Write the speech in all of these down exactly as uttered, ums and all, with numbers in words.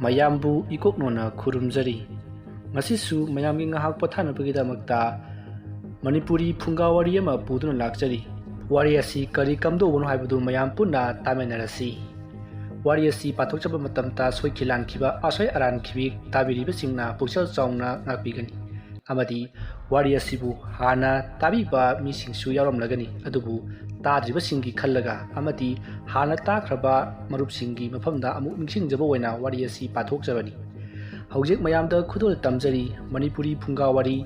ꯃꯌꯥꯝꯕꯨ ꯏꯀꯣꯛꯅꯣꯅ ꯈꯨꯔꯨꯝꯖꯔꯤ꯫ ꯉꯁꯤꯁꯨ ꯃꯌꯥꯝꯒꯤ ꯉꯥꯏꯍꯥꯛ ꯄꯣꯊꯥꯅꯕꯒꯤꯗꯃꯛꯇ ꯃꯅꯤꯄꯨꯔꯤ ꯐꯨꯡꯒꯥ ꯋꯥꯔꯤ ꯑꯃ ꯄꯨꯗꯨꯅ ꯂꯥꯛꯆꯔꯤ꯫ ꯋꯥꯔꯤ ꯑꯁꯤ ꯀꯔꯤ ꯀꯝꯗꯧꯕꯅꯣ ꯍꯥꯏꯕꯗꯨ ꯃꯌꯥꯝ ꯄꯨꯟꯅ ꯇꯥꯃꯤꯟꯅꯔꯁꯤ꯫ ꯋꯥꯔꯤ ꯑꯁꯤ ꯄꯥꯊꯣꯛꯆꯕ ꯃꯇꯝꯗ ꯁꯣꯏꯈꯤ ꯂꯥꯟꯈꯤꯕ, ꯑꯁꯣꯏ ꯑꯔꯥꯟꯈꯤꯕꯤ ꯇꯥꯕꯤꯔꯤꯕꯁꯤꯡꯅ ꯄꯨꯛꯆꯦꯜ ꯆꯥꯎꯅ ꯉꯥꯛꯄꯤꯒꯅꯤ꯫ ꯑꯃꯗꯤ ꯋꯥꯔꯤ ꯑꯁꯤꯕꯨ ꯍꯥꯟꯅ ꯇꯥꯕꯤꯕ ꯃꯤꯁꯤꯡꯁꯨ ꯌꯥꯎꯔꯝꯂꯒꯅꯤ, ꯑꯗꯨꯕꯨ ꯇꯥꯗ꯭ꯔꯤꯕꯁꯤꯡꯒꯤ ꯈꯜꯂꯒ ꯑꯃꯗꯤ ꯍꯥꯟꯅ ꯇꯥꯈ꯭ꯔꯕ ꯃꯔꯨꯞꯁꯤꯡꯒꯤ ꯃꯐꯝꯗ ꯑꯃꯨꯛ ꯅꯤꯡꯁꯤꯡꯖꯕ ꯑꯣꯏꯅ ꯋꯥꯔꯤ ꯑꯁꯤ ꯄꯥꯊꯣꯛꯆꯕꯅꯤ꯫ ꯍꯧꯖꯤꯛ ꯃꯌꯥꯝꯗ ꯈꯨꯗꯣꯜ ꯇꯝꯖꯔꯤ ꯃꯅꯤꯄꯨꯔꯤ ꯐꯨꯡꯒꯥ ꯋꯥꯔꯤ꯫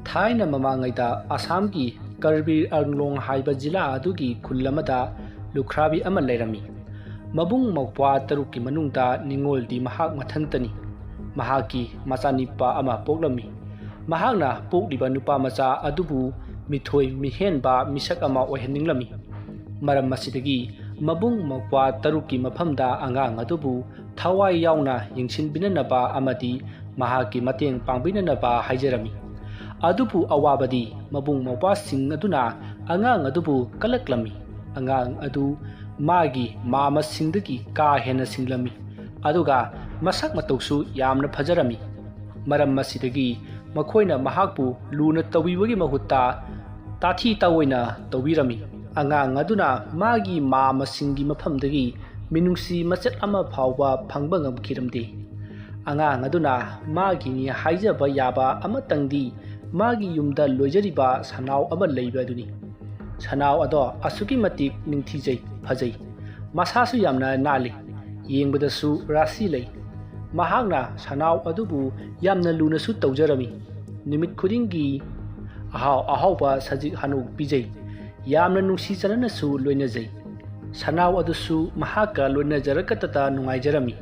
ꯊꯥꯏꯅ ꯃꯃꯥꯡꯉꯩꯗ ꯑꯁꯥꯝꯒꯤ ꯀꯔꯕꯤ ꯑꯪꯂꯣꯡ ꯍꯥꯏꯕ ꯖꯤꯂꯥ ꯑꯗꯨꯒꯤ ꯈꯨꯜ ꯑꯃꯗ ꯂꯨꯈ꯭ꯔꯥꯕꯤ ꯑꯃ ꯂꯩꯔꯝꯃꯤ꯫ ꯃꯕꯨꯡ ꯃꯧꯄ꯭ꯋꯥ ꯇꯔꯨꯛꯀꯤ ꯃꯅꯨꯡꯗ ꯅꯤꯉꯣꯜꯗꯤ ꯃꯍꯥꯛ ꯃꯊꯟꯇꯅꯤ꯫ ꯃꯍꯥꯛꯀꯤ ꯃꯆꯥꯅꯤꯄꯥ ꯑꯃ ꯄꯣꯛꯂꯝꯃꯤ꯫ ꯃꯍꯥꯛꯅ ꯄꯣꯛꯂꯤꯕ ꯅꯨꯄꯥ ꯃꯆꯥ ꯑꯗꯨꯕꯨ ꯃꯤꯊꯣꯏ ꯃꯤꯍꯦꯟꯕ ꯃꯤꯁꯛ ꯑꯃ ꯑꯣꯏꯍꯟꯅꯤꯡꯂꯝꯃꯤ꯫ ꯃꯔꯝ ꯑꯁꯤꯗꯒꯤ ꯃꯕꯨꯡ ꯃꯧꯄ꯭ꯋꯥ ꯇꯔꯨꯛꯀꯤ ꯃꯐꯝꯗ ꯑꯉꯥꯡ ꯑꯗꯨꯕꯨ ꯊꯋꯥꯏ ꯌꯥꯎꯅ ꯌꯦꯡꯁꯤꯟꯕꯤꯅꯅꯕ ꯑꯃꯗꯤ ꯃꯍꯥꯛꯀꯤ ꯃꯇꯦꯡ ꯄꯥꯡꯕꯤꯅꯅꯕ ꯍꯥꯏꯖꯔꯝꯃꯤ꯫ ꯑꯗꯨꯕꯨ ꯑꯋꯥꯕꯗꯤ ꯃꯕꯨꯡ ꯃꯧꯄ꯭ꯋꯥꯁꯤꯡ ꯑꯗꯨꯅ ꯑꯉꯥꯡ ꯑꯗꯨꯕꯨ ꯀꯜꯂꯛꯂꯝꯃꯤ꯫ ꯑꯉꯥꯡ ꯑꯗꯨ ꯃꯥꯒꯤ ꯃꯥꯃꯁꯤꯡꯗꯒꯤ ꯀꯥ ꯍꯦꯟꯅ ꯁꯤꯡꯂꯝꯃꯤ, ꯑꯗꯨꯒ ꯃꯁꯛ ꯃꯇꯧꯁꯨ ꯌꯥꯝꯅ ꯐꯖꯔꯝꯃꯤ꯫ ꯃꯔꯝ ꯑꯁꯤꯗꯒꯤ ꯃꯈꯣꯏꯅ ꯃꯍꯥꯛꯄꯨ ꯂꯨꯅ ꯇꯧꯕꯤꯕꯒꯤ ꯃꯍꯨꯠꯇ ꯇꯥꯊꯤ ꯇꯥꯑꯣꯏꯅ ꯇꯧꯕꯤꯔꯝꯃꯤ꯫ ꯑꯉꯥꯡ ꯑꯗꯨꯅ ꯃꯥꯒꯤ ꯃꯥꯃꯁꯤꯡꯒꯤ ꯃꯐꯝꯗꯒꯤ ꯃꯤꯅꯨꯡꯁꯤ ꯃꯆꯦꯠ ꯑꯃ ꯐꯥꯎꯕ ꯐꯪꯕ ꯉꯝꯈꯤꯔꯝꯗꯦ꯫ ꯑꯉꯥꯡ ꯑꯗꯨꯅ ꯃꯥꯒꯤꯅꯤ ꯍꯥꯏꯖꯕ ꯌꯥꯕ ꯑꯃꯇꯪꯗꯤ ꯃꯥꯒꯤ ꯌꯨꯝꯗ ꯂꯣꯏꯖꯔꯤꯕ ꯁꯅꯥꯎ ꯑꯃ ꯂꯩꯕ ꯑꯗꯨꯅꯤ꯫ ꯁꯅꯥꯎ ꯑꯗꯣ ꯑꯁꯨꯛꯀꯤ ꯃꯇꯤꯛ ꯅꯤꯡꯊꯤꯖꯩ, ꯐꯖꯩ꯫ ꯃꯁꯥꯁꯨ ꯌꯥꯝꯅ ꯅꯥꯜꯂꯤ꯫ ꯌꯦꯡꯕꯗꯁꯨ ꯔꯥꯁꯤ ꯂꯩ꯫ ꯃꯍꯥꯛꯅ ꯁꯅꯥꯎ ꯑꯗꯨꯕꯨ ꯌꯥꯝꯅ ꯂꯨꯅꯁꯨ ꯇꯧꯖꯔꯝꯃꯤ꯫ ꯅꯨꯃꯤꯠ ꯈꯨꯗꯤꯡꯒꯤ ꯑꯍꯥꯎ ꯑꯍꯥꯎꯕ ꯁꯖꯤꯛ ꯍꯅꯧ ꯄꯤꯖꯩ꯫ ꯌꯥꯝꯅ ꯅꯨꯡꯁꯤ ꯆꯥꯟꯅꯅꯁꯨ ꯂꯣꯏꯅꯖꯩ꯫ ꯁꯅꯥꯎ ꯑꯗꯨꯁꯨ ꯃꯍꯥꯛꯀ ꯂꯣꯏꯅꯖꯔꯒꯇꯗ ꯅꯨꯡꯉꯥꯏꯖꯔꯝꯃꯤ꯫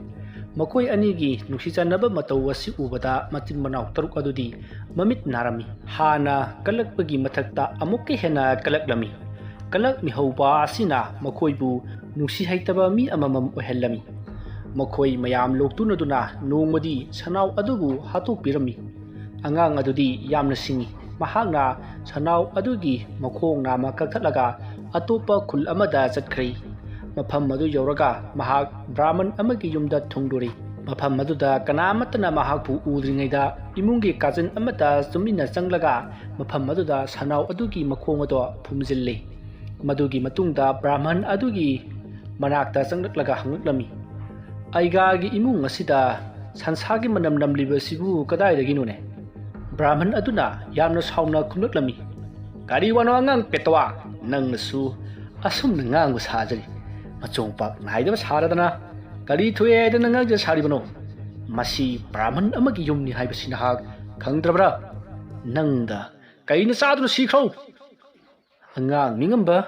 ꯃꯈꯣꯏ ꯑꯅꯤꯒꯤ ꯅꯨꯡꯁꯤ ꯆꯥꯟꯅꯕ ꯃꯇꯧ ꯑꯁꯤ ꯎꯕꯗ ꯃꯆꯤꯟ ꯃꯅꯥꯎ ꯇꯔꯨꯛ ꯑꯗꯨꯗꯤ ꯃꯃꯤꯠ ꯅꯥꯔꯝꯃꯤ꯫ ꯍꯥꯟꯅ ꯀꯜꯂꯛꯄꯒꯤ ꯃꯊꯛꯇ ꯑꯃꯨꯛꯀ ꯍꯦꯟꯅ ꯀꯜꯂꯛꯂꯝꯃꯤ꯫ ꯀꯜꯂꯛꯃꯤꯍꯧꯕ ꯑꯁꯤꯅ ꯃꯈꯣꯏꯕꯨ ꯅꯨꯡꯁꯤ ꯍꯩꯇꯕ ꯃꯤ ꯑꯃꯃꯝ ꯑꯣꯏꯍꯜꯂꯝꯃꯤ꯫ ꯃꯈꯣꯏ ꯃꯌꯥꯝ ꯂꯣꯛꯇꯨꯅꯗꯨꯅ ꯅꯣꯡꯃꯗꯤ ꯁꯅꯥꯎ ꯑꯗꯨꯕꯨ ꯍꯥꯠꯇꯣꯛꯄꯤꯔꯝꯃꯤ꯫ ꯑꯉꯥꯡ ꯑꯗꯨꯗꯤ ꯌꯥꯝꯅ ꯁꯤꯡꯏ꯫ ꯃꯍꯥꯛꯅ ꯁꯅꯥꯎ ꯑꯗꯨꯒꯤ ꯃꯈꯣꯡ ꯅꯥꯝꯃ ꯀꯛꯊꯠꯂꯒ ꯑꯇꯣꯞꯄ ꯈꯨꯜ ꯑꯃꯗ ꯆꯠꯈ꯭ꯔꯦ꯫ ꯃꯐꯝ ꯑꯗꯨ ꯌꯧꯔꯒ ꯃꯍꯥꯛ ꯕ꯭ꯔꯥꯍꯃꯟ ꯑꯃꯒꯤ ꯌꯨꯝꯗ ꯊꯨꯡꯂꯨꯔꯤ꯫ ꯃꯐꯝ ꯑꯗꯨꯗ ꯀꯅꯥꯃꯠꯇꯅ ꯃꯍꯥꯛꯄꯨ ꯎꯗ꯭ꯔꯤꯉꯩꯗ ꯏꯃꯨꯡꯒꯤ ꯀꯥꯆꯤꯟ ꯑꯃꯠꯇ ꯆꯨꯝꯃꯤꯟꯅ ꯆꯪꯂꯒ ꯃꯐꯝ ꯑꯗꯨꯗ ꯁꯟꯅꯥꯎ ꯑꯗꯨꯒꯤ ꯃꯈꯣꯡ ꯑꯗꯣ ꯐꯨꯝꯖꯤꯜꯂꯤ꯫ ꯃꯗꯨꯒꯤ ꯃꯇꯨꯡꯗ ꯕ꯭ꯔꯥꯍꯃꯟ ꯑꯗꯨꯒꯤ ꯃꯅꯥꯛꯇ ꯆꯪꯂꯛꯂꯒ ꯍꯪꯂꯛꯂꯝꯃꯤ, "ꯑꯩꯒꯥꯒꯤ ꯏꯃꯨꯡ ꯑꯁꯤꯗ ꯁꯟꯁꯥꯒꯤ ꯃꯅꯝ ꯅꯝꯂꯤꯕꯁꯤꯕꯨ ꯀꯗꯥꯏꯗꯒꯤꯅꯣꯅꯦ?" ꯕ꯭ꯔꯥꯍꯃꯟ ꯑꯗꯨꯅ ꯌꯥꯝꯅ ꯁꯥꯎꯅ ꯈꯨꯝꯂꯛꯂꯝꯃꯤ, "ꯀꯔꯤ ꯋꯥꯅꯣ ꯑꯉꯥꯡ ꯄꯦꯇꯋꯥ? ꯅꯪꯅꯁꯨ ꯑꯁꯨꯝꯅ ꯉꯥꯡꯕ ꯁꯥꯖꯔꯤ꯫ ꯃꯆꯣꯡꯄꯥꯛ ꯅꯥꯏꯗꯕ ꯁꯥꯔꯗꯅ ꯀꯔꯤ ꯊꯣꯛꯑꯦ ꯍꯥꯏꯗꯅ ꯉꯥꯡꯖ ꯁꯥꯔꯤꯕꯅꯣ? ꯃꯁꯤ ꯕ꯭ꯔꯥꯍꯃꯟ ꯑꯃꯒꯤ ꯌꯨꯝꯅꯤ ꯍꯥꯏꯕꯁꯤ ꯅꯍꯥꯛ ꯈꯪꯗ꯭ꯔꯕ꯭ꯔꯥ? ꯅꯪꯗ ꯀꯩꯅ ꯆꯥꯗꯨꯅ ꯁꯤꯈ꯭ꯔꯣ? ꯑꯉꯥꯡ ꯅꯤꯡꯉꯝꯕ,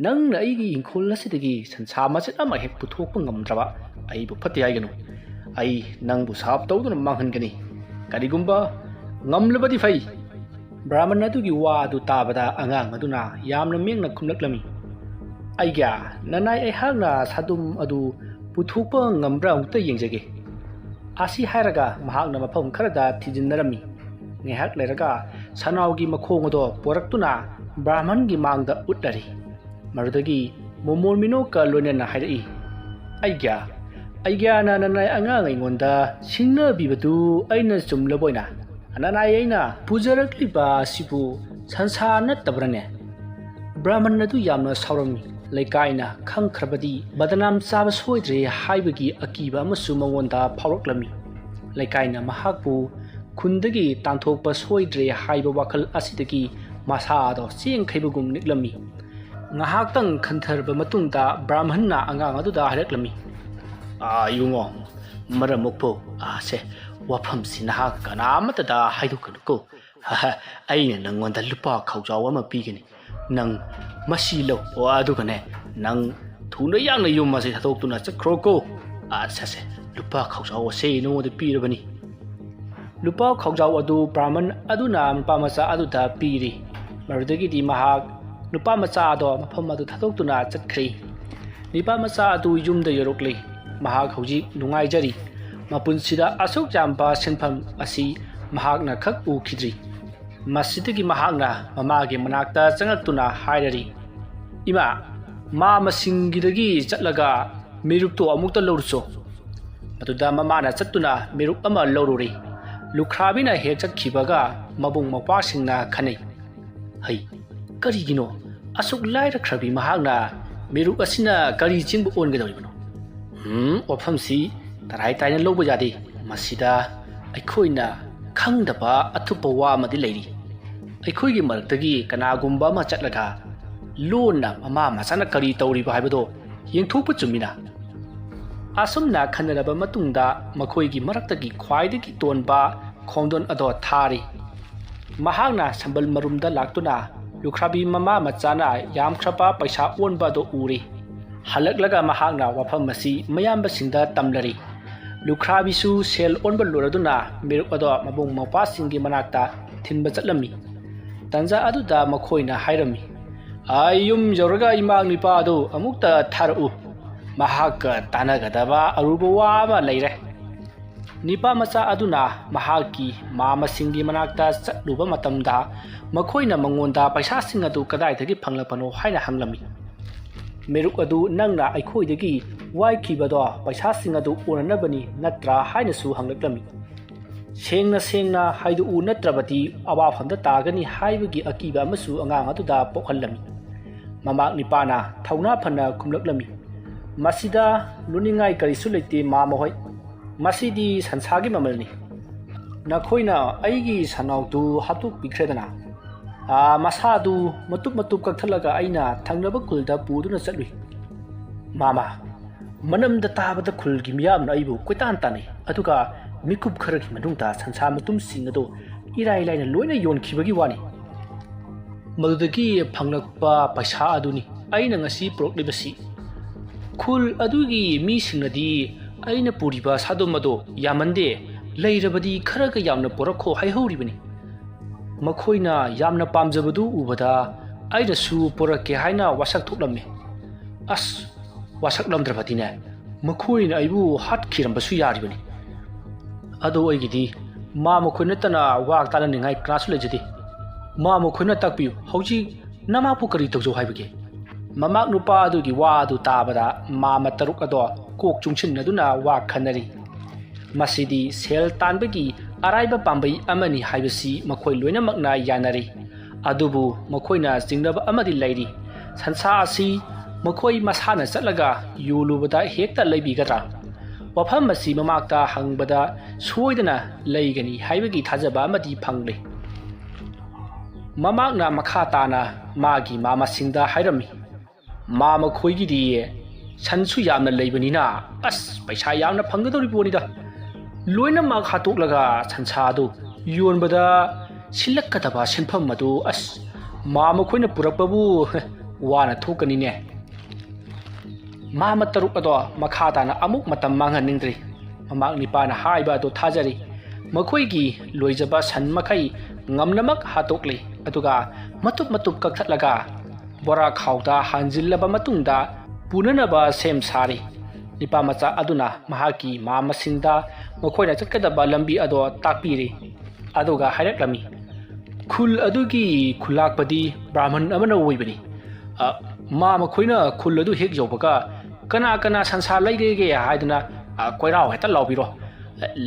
ꯅꯪꯅ ꯑꯩꯒꯤ ꯏꯪꯈꯣꯜ ꯑꯁꯤꯗꯒꯤ ꯁꯟꯁꯥ ꯃꯆꯦꯠ ꯑꯃ ꯍꯦꯛ ꯄꯨꯊꯣꯛꯄ ꯉꯝꯗ꯭ꯔꯕ ꯑꯩꯕꯨ ꯐꯠꯇꯦ ꯍꯥꯏꯒꯅꯨ꯫ ꯑꯩ ꯅꯪꯕꯨ ꯁꯥꯞ ꯇꯧꯗꯨꯅ ꯃꯥꯡꯍꯟꯒꯅꯤ꯫ ꯀꯔꯤꯒꯨꯝꯕ ꯉꯝꯂꯕꯗꯤ ꯐꯩ꯫" ꯕ꯭ꯔꯥꯍꯃꯟ ꯑꯗꯨꯒꯤ ꯋꯥ ꯑꯗꯨ ꯇꯥꯕꯗ ꯑꯉꯥꯡ ꯑꯗꯨꯅ ꯌꯥꯝꯅ ꯃꯦꯡꯅ ꯈꯨꯝꯂꯛꯂꯝꯃꯤ, "ꯑꯩꯒ꯭ꯌꯥ, ꯅꯅꯥꯏ ꯑꯩꯍꯥꯛꯅ ꯁꯥꯗꯨꯝ ꯑꯗꯨ ꯄꯨꯊꯣꯛꯄ ꯉꯝꯕ꯭ꯔꯥ ꯑꯃꯨꯛꯇ ꯌꯦꯡꯖꯒꯦ꯫" ꯑꯁꯤ ꯍꯥꯏꯔꯒ ꯃꯍꯥꯛꯅ ꯃꯐꯝ ꯈꯔꯗ ꯊꯤꯖꯤꯟꯅꯔꯝꯃꯤ꯫ ꯉꯥꯏꯍꯥꯛ ꯂꯩꯔꯒ ꯁꯅꯥꯎꯒꯤ ꯃꯈꯣꯡ ꯑꯗꯣ ꯄꯣꯔꯛꯇꯨꯅ ꯕ꯭ꯔꯥꯍꯃꯟꯒꯤ ꯃꯥꯡꯗ ꯎꯠꯂꯔꯤ꯫ ꯃꯗꯨꯗꯒꯤ ꯃꯣꯃꯣꯟ ꯃꯤꯅꯣꯛꯀ ꯂꯣꯏꯅꯅ ꯍꯥꯏꯔꯛꯏ, "ꯑꯩꯒ꯭ꯌꯥ, ꯑꯩꯒ꯭ꯌꯥꯅ ꯅꯅꯥꯏ ꯑꯉꯥꯡ ꯑꯩꯉꯣꯟꯗ ꯁꯤꯡꯅꯕꯤꯕꯗꯨ ꯑꯩꯅ ꯆꯨꯝꯂꯕ ꯑꯣꯏꯅ ꯅꯅꯥꯏ ꯑꯩꯅ ꯄꯨꯖꯔꯛꯂꯤꯕ ꯑꯁꯤꯕꯨ ꯁꯟꯁꯥ ꯅꯠꯇꯕ꯭ꯔꯅꯦ?" ꯕ꯭ꯔꯥꯍꯃꯟ ꯑꯗꯨ ꯌꯥꯝꯅ ꯁꯥꯎꯔꯝꯃꯤ꯫ ꯂꯩꯀꯥꯏꯅ ꯈꯪꯈ꯭ꯔꯕꯗꯤ ꯕꯗꯅꯥꯝ ꯆꯥꯕ ꯁꯣꯏꯗ꯭ꯔꯦ ꯍꯥꯏꯕꯒꯤ ꯑꯀꯤꯕ ꯑꯃꯁꯨ ꯃꯉꯣꯟꯗ ꯐꯥꯎꯔꯛꯂꯝꯃꯤ꯫ ꯂꯩꯀꯥꯏꯅ ꯃꯍꯥꯛꯄꯨ ꯈꯨꯟꯗꯒꯤ ꯇꯥꯟꯊꯣꯛꯄ ꯁꯣꯏꯗ꯭ꯔꯦ ꯍꯥꯏꯕ ꯋꯥꯈꯜ ꯑꯁꯤꯗꯒꯤ ꯃꯁꯥꯗꯣ ꯆꯦꯡꯈꯩꯕꯒꯨꯝ ꯅꯤꯛꯂꯝꯃꯤ꯫ ꯉꯥꯏꯍꯥꯛꯇꯪ ꯈꯟꯊꯔꯕ ꯃꯇꯨꯡꯗ ꯕ꯭ꯔꯥꯍꯃꯟꯅ ꯑꯉꯥꯡ ꯑꯗꯨꯗ ꯍꯥꯏꯔꯛꯂꯝꯃꯤ, "ꯑꯥ, ꯏꯕꯨꯡꯉꯣ, ꯃꯔꯝ ꯃꯣꯛꯄ, ꯑꯥꯁꯦ, ꯋꯥꯐꯝꯁꯤ ꯅꯍꯥꯛ ꯀꯅꯥ ꯑꯃꯠꯇꯗ ꯍꯥꯏꯗꯣꯛꯀꯅꯨꯀꯣ꯫ ꯑꯩꯅ ꯅꯪꯉꯣꯟꯗ ꯂꯨꯄꯥ ꯈꯥꯎꯖꯥꯎ ꯑꯃ ꯄꯤꯒꯅꯤ꯫ ꯅꯪ ꯃꯁꯤ ꯂꯧ, ꯑꯗꯨꯒꯅꯦ, ꯅꯪ ꯊꯨꯅ ꯌꯥꯡꯅ ꯌꯨꯝ ꯑꯁꯤ ꯊꯥꯗꯣꯛꯇꯨꯅ ꯆꯠꯈ꯭ꯔꯣꯀꯣ꯫ ꯑꯥ, ꯁꯦ, ꯁꯦ, ꯂꯨꯄꯥ ꯈꯥꯎꯖꯥꯎ ꯑꯁꯦ ꯅꯉꯣꯟꯗ ꯄꯤꯔꯕꯅꯤ꯫" ꯂꯨꯄꯥ ꯈꯥꯎꯖꯥꯎ ꯑꯗꯨ ꯕ꯭ꯔꯥꯍꯃꯟ ꯑꯗꯨꯅ ꯅꯨꯄꯥ ꯃꯆꯥ ꯑꯗꯨꯗ ꯄꯤꯔꯤ꯫ ꯃꯗꯨꯗꯒꯤꯗꯤ ꯃꯍꯥꯛ ꯅꯨꯄꯥ ꯃꯆꯥ ꯑꯗꯣ ꯃꯐꯝ ꯑꯗꯨ ꯊꯥꯗꯣꯛꯇꯨꯅ ꯆꯠꯈ꯭ꯔꯦ꯫ ꯅꯨꯄꯥ ꯃꯆꯥ ꯑꯗꯨ ꯌꯨꯝꯗ ꯌꯧꯔꯛꯂꯦ꯫ ꯃꯍꯥꯛ ꯍꯧꯖꯤꯛ ꯅꯨꯡꯉꯥꯏꯖꯔꯤ꯫ ꯃꯄꯨꯟꯁꯤꯗ ꯑꯁꯨꯛ ꯌꯥꯝꯕ ꯁꯦꯟꯐꯝ ꯑꯁꯤ ꯃꯍꯥꯛꯅ ꯈꯛ ꯎꯈꯤꯗ꯭ꯔꯤ꯫ ꯃꯁꯤꯗꯒꯤ ꯃꯍꯥꯛꯅ ꯃꯃꯥꯒꯤ ꯃꯅꯥꯛꯇ ꯆꯪꯂꯛꯇꯨꯅ ꯍꯥꯏꯔꯔꯤ, "ꯏꯃꯥ, ꯃꯥ ꯃꯁꯤꯡꯒꯤꯗꯒꯤ ꯆꯠꯂꯒ ꯃꯤꯔꯨꯛꯇꯣ ꯑꯃꯨꯛꯇ ꯂꯧꯔꯨꯆꯣ꯫ ꯃꯗꯨꯗ ꯃꯃꯥꯅ ꯆꯠꯇꯨꯅ ꯃꯤꯔꯨꯛ ꯑꯃ ꯂꯧꯔꯨꯔꯤ꯫ ꯂꯨꯈ꯭ꯔꯥꯕꯤꯅ ꯍꯦꯛ ꯆꯠꯈꯤꯕꯒ ꯃꯕꯨꯡ ꯃꯧꯄ꯭ꯋꯥꯁꯤꯡꯅ ꯈꯟꯅꯩ꯫ ꯍꯩ, ꯀꯔꯤꯒꯤꯅꯣ ꯑꯁꯨꯛ ꯂꯥꯏꯔꯈ꯭ꯔꯕꯤ ꯃꯍꯥꯛꯅ ꯃꯤꯔꯨꯛ ꯑꯁꯤꯅ ꯀꯔꯤ ꯆꯦꯡꯕꯨ ꯑꯣꯟꯒꯗꯧꯔꯤꯕꯅꯣ? ꯎꯝ, ꯋꯥꯐꯝꯁꯤ ꯇꯔꯥꯏ ꯇꯥꯏꯅ ꯂꯧꯕ ꯌꯥꯗꯦ꯫ ꯃꯁꯤꯗ ꯑꯩꯈꯣꯏꯅ ꯈꯪꯗꯕ ꯑꯊꯨꯞꯄ ꯋꯥ ꯑꯃꯗꯤ ꯂꯩꯔꯤ꯫ ꯑꯩꯈꯣꯏꯒꯤ ꯃꯔꯛꯇꯒꯤ ꯀꯅꯥꯒꯨꯝꯕ ꯑꯃ ꯆꯠꯂꯒ ꯂꯣꯟꯅ ꯃꯃꯥ ꯃꯆꯥꯅ ꯀꯔꯤ ꯇꯧꯔꯤꯕ ꯍꯥꯏꯕꯗꯣ ꯌꯦꯡꯊꯣꯛꯄ ꯆꯨꯝꯃꯤꯅ꯫ ꯑꯁꯨꯝꯅ ꯈꯟꯅꯔꯕ ꯃꯇꯨꯡꯗ ꯃꯈꯣꯏꯒꯤ ꯃꯔꯛꯇꯒꯤ ꯈ꯭ꯋꯥꯏꯗꯒꯤ ꯇꯣꯟꯕ ꯈꯣꯡꯗꯣꯟ ꯑꯗꯣ ꯊꯥꯔꯤ꯫ ꯃꯍꯥꯛꯅ ꯁꯝꯕꯜ ꯃꯔꯨꯝꯗ ꯂꯥꯛꯇꯨꯅ ꯂꯨꯈ꯭ꯔꯥꯕꯤ ꯃꯃꯥ ꯃꯆꯥꯅ ꯌꯥꯝꯈ꯭ꯔꯕ ꯄꯩꯁꯥ ꯑꯣꯟꯕ ꯑꯗꯨ ꯎꯔꯤ꯫ ꯍꯜꯂꯛꯂꯒ ꯃꯍꯥꯛꯅ ꯋꯥꯐꯝ ꯑꯁꯤ ꯃꯌꯥꯝꯕꯁꯤꯡꯗ ꯇꯝꯂꯔꯤ꯫ ꯂꯨꯈ꯭ꯔꯥꯕꯤꯁꯨ ꯁꯦꯜ ꯑꯣꯟꯕ ꯂꯣꯏꯔꯗꯨꯅ ꯃꯤꯔꯨꯛ ꯑꯗꯣ ꯃꯕꯨꯡ ꯃꯧꯄ꯭ꯋꯥꯁꯤꯡꯒꯤ ꯃꯅꯥꯛꯇ ꯊꯤꯟꯕ ꯆꯠꯂꯝꯃꯤ꯫ ꯇꯟꯖꯥ ꯑꯗꯨꯗ ꯃꯈꯣꯏꯅ ꯍꯥꯏꯔꯝꯃꯤ, "ꯑꯩ ꯌꯨꯝ ꯌꯧꯔꯒ ꯏꯃꯥ ꯅꯤꯄꯥ ꯑꯗꯨ ꯑꯃꯨꯛꯇ ꯊꯥꯔꯛꯎ꯫ ꯃꯍꯥꯛꯀ ꯇꯥꯟꯅꯒꯗꯕ ꯑꯔꯨꯕ ꯋꯥ ꯑꯃ ꯂꯩꯔꯦ꯫" ꯅꯤꯄꯥ ꯃꯆꯥ ꯑꯗꯨꯅ ꯃꯍꯥꯛꯀꯤ ꯃꯥꯃꯁꯤꯡꯒꯤ ꯃꯅꯥꯛꯇ ꯆꯠꯂꯨꯕ ꯃꯇꯝꯗ ꯃꯈꯣꯏꯅ ꯃꯉꯣꯟꯗ ꯄꯩꯁꯥꯁꯤꯡ ꯑꯗꯨ ꯀꯗꯥꯏꯗꯒꯤ ꯐꯪꯂꯛꯄꯅꯣ ꯍꯥꯏꯅ ꯍꯪꯂꯝꯃꯤ꯫ "ꯃꯤꯔꯨꯛ ꯑꯗꯨ ꯅꯪꯅ ꯑꯩꯈꯣꯏꯗꯒꯤ ꯋꯥꯏꯈꯤꯕꯗꯣ ꯄꯩꯁꯥꯁꯤꯡ ꯑꯗꯨ ꯑꯣꯟꯅꯅꯕꯅꯤ ꯅꯠꯇ꯭ꯔꯥ?" ꯍꯥꯏꯅꯁꯨ ꯍꯪꯂꯛꯂꯝꯃꯤ꯫ "ꯁꯦꯡꯅ ꯁꯦꯡꯅ ꯍꯥꯏꯗꯣꯛꯎ, ꯅꯠꯇ꯭ꯔꯕꯗꯤ ꯑꯋꯥꯐꯝꯗ ꯇꯥꯒꯅꯤ" ꯍꯥꯏꯕꯒꯤ ꯑꯀꯤꯕ ꯑꯃꯁꯨ ꯑꯉꯥꯡ ꯑꯗꯨꯗ ꯄꯣꯛꯍꯜꯂꯝꯃꯤ꯫ ꯃꯃꯥ ꯅꯤꯄꯥꯅ ꯊꯧꯅꯥ ꯐꯅ ꯈꯨꯝꯂꯛꯂꯝꯃꯤ, "ꯃꯁꯤꯗ ꯂꯨꯅꯤꯡꯉꯥꯏ ꯀꯔꯤꯁꯨ ꯂꯩꯇꯦ, ꯃꯥꯃ ꯍꯣꯏ꯫ ꯃꯁꯤꯗꯤ ꯁꯟꯁꯥꯒꯤ ꯃꯃꯜꯅꯤ꯫ ꯅꯈꯣꯏꯅ ꯑꯩꯒꯤ ꯁꯟꯅꯥꯎꯗꯨ ꯍꯥꯠꯇꯣꯛꯄꯤꯈ꯭ꯔꯦꯗꯅ, ꯑꯥ, ꯃꯁꯥꯗꯨ ꯃꯇꯨꯞ ꯃꯇꯨꯞ ꯀꯛꯊꯠꯂꯒ ꯑꯩꯅ ꯊꯪꯅꯕ ꯈꯨꯜꯗ ꯄꯨꯗꯨꯅ ꯆꯠꯂꯨꯏ꯫ ꯃꯥꯃ, ꯃꯅꯝꯗ ꯇꯥꯕꯗ ꯈꯨꯜꯒꯤ ꯃꯤꯌꯥꯝꯅ ꯑꯩꯕꯨ ꯀꯣꯏꯇꯥꯟ ꯇꯥꯟꯅꯩ, ꯑꯗꯨꯒ ꯃꯤꯀꯨꯞ ꯈꯔꯒꯤ ꯃꯅꯨꯡꯗ ꯁꯟꯁꯥ ꯃꯇꯨꯝꯁꯤꯡ ꯑꯗꯨ ꯏꯔꯥꯏ ꯂꯥꯏꯅ ꯂꯣꯏꯅ ꯌꯣꯟꯈꯤꯕꯒꯤ ꯋꯥꯅꯤ꯫ ꯃꯗꯨꯗꯒꯤ ꯐꯪꯂꯛꯄ ꯄꯩꯁꯥ ꯑꯗꯨꯅꯤ ꯑꯩꯅ ꯉꯁꯤ ꯄꯨꯔꯛꯂꯤꯕꯁꯤ꯫ ꯈꯨꯜ ꯑꯗꯨꯒꯤ ꯃꯤꯁꯤꯡꯅꯗꯤ ꯑꯩꯅ ꯄꯨꯔꯤꯕ ꯁꯥꯗꯣꯝ ꯑꯗꯣ ꯌꯥꯝꯃꯟꯗꯦ, ꯂꯩꯔꯕꯗꯤ ꯈꯔꯒ ꯌꯥꯝꯅ ꯄꯨꯔꯛꯈꯣ ꯍꯥꯏꯍꯧꯔꯤꯕꯅꯤ꯫ ꯃꯈꯣꯏꯅ ꯌꯥꯝꯅ ꯄꯥꯝꯖꯕꯗꯨ ꯎꯕꯗ ꯑꯩꯅꯁꯨ ꯄꯨꯔꯛꯀꯦ ꯍꯥꯏꯅ ꯋꯥꯁꯛ ꯊꯣꯛꯂꯝꯃꯤ꯫ ꯑꯁ, ꯋꯥꯁꯛꯂꯝꯗ꯭ꯔꯕꯗꯤꯅꯦ, ꯃꯈꯣꯏꯅ ꯑꯩꯕꯨ ꯍꯥꯠꯈꯤꯔꯝꯕꯁꯨ ꯌꯥꯔꯤꯕꯅꯤ꯫ ꯑꯗꯣ ꯑꯩꯒꯤꯗꯤ ꯃꯥ ꯃꯈꯣꯏ ꯅꯠꯇꯅ ꯋꯥ ꯇꯥꯅꯅꯤꯡꯉꯥꯏ ꯀꯅꯥꯁꯨ ꯂꯩꯖꯗꯦ꯫ ꯃꯥ ꯃꯈꯣꯏꯅ ꯇꯥꯛꯄꯤꯌꯨ, ꯍꯧꯖꯤꯛ ꯅꯃꯥꯕꯨ ꯀꯔꯤ ꯇꯧꯖꯧ ꯍꯥꯏꯕꯒꯦ? ꯃꯃꯥꯛ ꯅꯨꯄꯥ ꯑꯗꯨꯒꯤ ꯋꯥ ꯑꯗꯨ ꯇꯥꯕꯗ ꯃꯥꯃ ꯇꯔꯨꯛ ꯑꯗꯣ ꯀꯣꯛ ꯆꯨꯡꯁꯤꯟꯅꯗꯨꯅ ꯋꯥ ꯈꯟꯅꯔꯤ꯫ ꯃꯁꯤꯗꯤ ꯁꯦꯜ ꯇꯥꯟꯕꯒꯤ ꯑꯔꯥꯏꯕ ꯄꯥꯝꯕꯩ ꯑꯃꯅꯤ ꯍꯥꯏꯕꯁꯤ ꯃꯈꯣꯏ ꯂꯣꯏꯅꯃꯛꯅ ꯌꯥꯅꯔꯤ꯫ ꯑꯗꯨꯕꯨ ꯃꯈꯣꯏꯅ ꯆꯤꯡꯅꯕ ꯑꯃꯗꯤ ꯂꯩꯔꯤ꯫ ꯁꯟꯁꯥ ꯑꯁꯤ ꯃꯈꯣꯏ ꯃꯁꯥꯅ ꯆꯠꯂꯒ ꯌꯣꯜꯂꯨꯕꯗ ꯍꯦꯛꯇ ꯂꯩꯕꯤꯒꯗ꯭ꯔꯥ? ꯋꯥꯐꯝ ꯑꯁꯤ ꯃꯃꯥꯛꯇ ꯍꯪꯕꯗ ꯁꯣꯏꯗꯅ ꯂꯩꯒꯅꯤ ꯍꯥꯏꯕꯒꯤ ꯊꯥꯖꯕ ꯑꯃꯗꯤ ꯐꯪꯂꯦ꯫ ꯃꯃꯥꯛꯅ ꯃꯈꯥ ꯇꯥꯅ ꯃꯥꯒꯤ ꯃꯥꯃꯁꯤꯡꯗ ꯍꯥꯏꯔꯝꯃꯤ, "ꯃꯥ ꯃꯈꯣꯏꯒꯤꯗꯤ ꯁꯟꯁꯨ ꯌꯥꯝꯅ ꯂꯩꯕꯅꯤꯅ ꯑꯁ ꯄꯩꯁꯥ ꯌꯥꯝꯅ ꯐꯪꯒꯗꯧꯔꯤ ꯄꯣꯠꯅꯤꯗ꯫ ꯂꯣꯏꯅꯃꯛ ꯍꯥꯠꯇꯣꯛꯂꯒ ꯁꯟꯁꯥ ꯑꯗꯨ ꯌꯣꯟꯕꯗ ꯁꯤꯜꯂꯛꯀꯗꯕ ꯁꯦꯟꯐꯝ ꯑꯗꯨ ꯑꯁ ꯃꯥ ꯃꯈꯣꯏꯅ ꯄꯨꯔꯛꯄꯕꯨ ꯋꯥꯅ ꯊꯣꯛꯀꯅꯤꯅꯦ꯫" ꯃꯥꯃ ꯇꯔꯨꯛ ꯑꯗꯣ ꯃꯈꯥ ꯇꯥꯅ ꯑꯃꯨꯛ ꯃꯇꯝ ꯃꯥꯡꯍꯟꯅꯤꯡꯗ꯭ꯔꯤ꯫ ꯃꯃꯥꯛ ꯅꯤꯄꯥꯅ ꯍꯥꯏꯕ ꯑꯗꯨ ꯊꯥꯖꯔꯤ꯫ ꯃꯈꯣꯏꯒꯤ ꯂꯣꯏꯖꯕ ꯁꯟ ꯃꯈꯩ ꯉꯝꯅꯃꯛ ꯍꯥꯠꯇꯣꯛꯂꯤ, ꯑꯗꯨꯒ ꯃꯇꯨꯞ ꯃꯇꯨꯞ ꯀꯛꯊꯠꯂꯒ ꯕꯣꯔꯥ ꯈꯥꯎꯗ ꯍꯥꯟꯖꯤꯜꯂꯕ ꯃꯇꯨꯡꯗ ꯄꯨꯅꯅꯕ ꯁꯦꯝ ꯁꯥꯔꯤ꯫ ꯅꯤꯄꯥ ꯃꯆꯥ ꯑꯗꯨꯅ ꯃꯍꯥꯛꯀꯤ ꯃꯥꯃꯁꯤꯡꯗ ꯃꯈꯣꯏꯅ ꯆꯠꯀꯗꯕ ꯂꯝꯕꯤ ꯑꯗꯣ ꯇꯥꯛꯄꯤꯔꯤ꯫ ꯑꯗꯨꯒ ꯍꯥꯏꯔꯛꯂꯝꯃꯤ, "ꯈꯨꯜ ꯑꯗꯨꯒꯤ ꯈꯨꯜꯂꯥꯛꯄꯗꯤ ꯕ꯭ꯔꯥꯍꯃꯟ ꯑꯃꯅ ꯑꯣꯏꯕꯅꯤ꯫ ꯑ, ꯃꯥ ꯃꯈꯣꯏꯅ ꯈꯨꯜ ꯑꯗꯨ ꯍꯦꯛ ꯌꯧꯕꯒ ꯀꯅꯥ ꯀꯅꯥ ꯁꯟꯁꯥ ꯂꯩꯔꯦꯒꯦ ꯍꯥꯏꯗꯨꯅ, ꯑ, ꯀꯣꯏꯔꯥꯎ ꯍꯦꯛꯇ ꯂꯥꯎꯕꯤꯔꯣ꯫"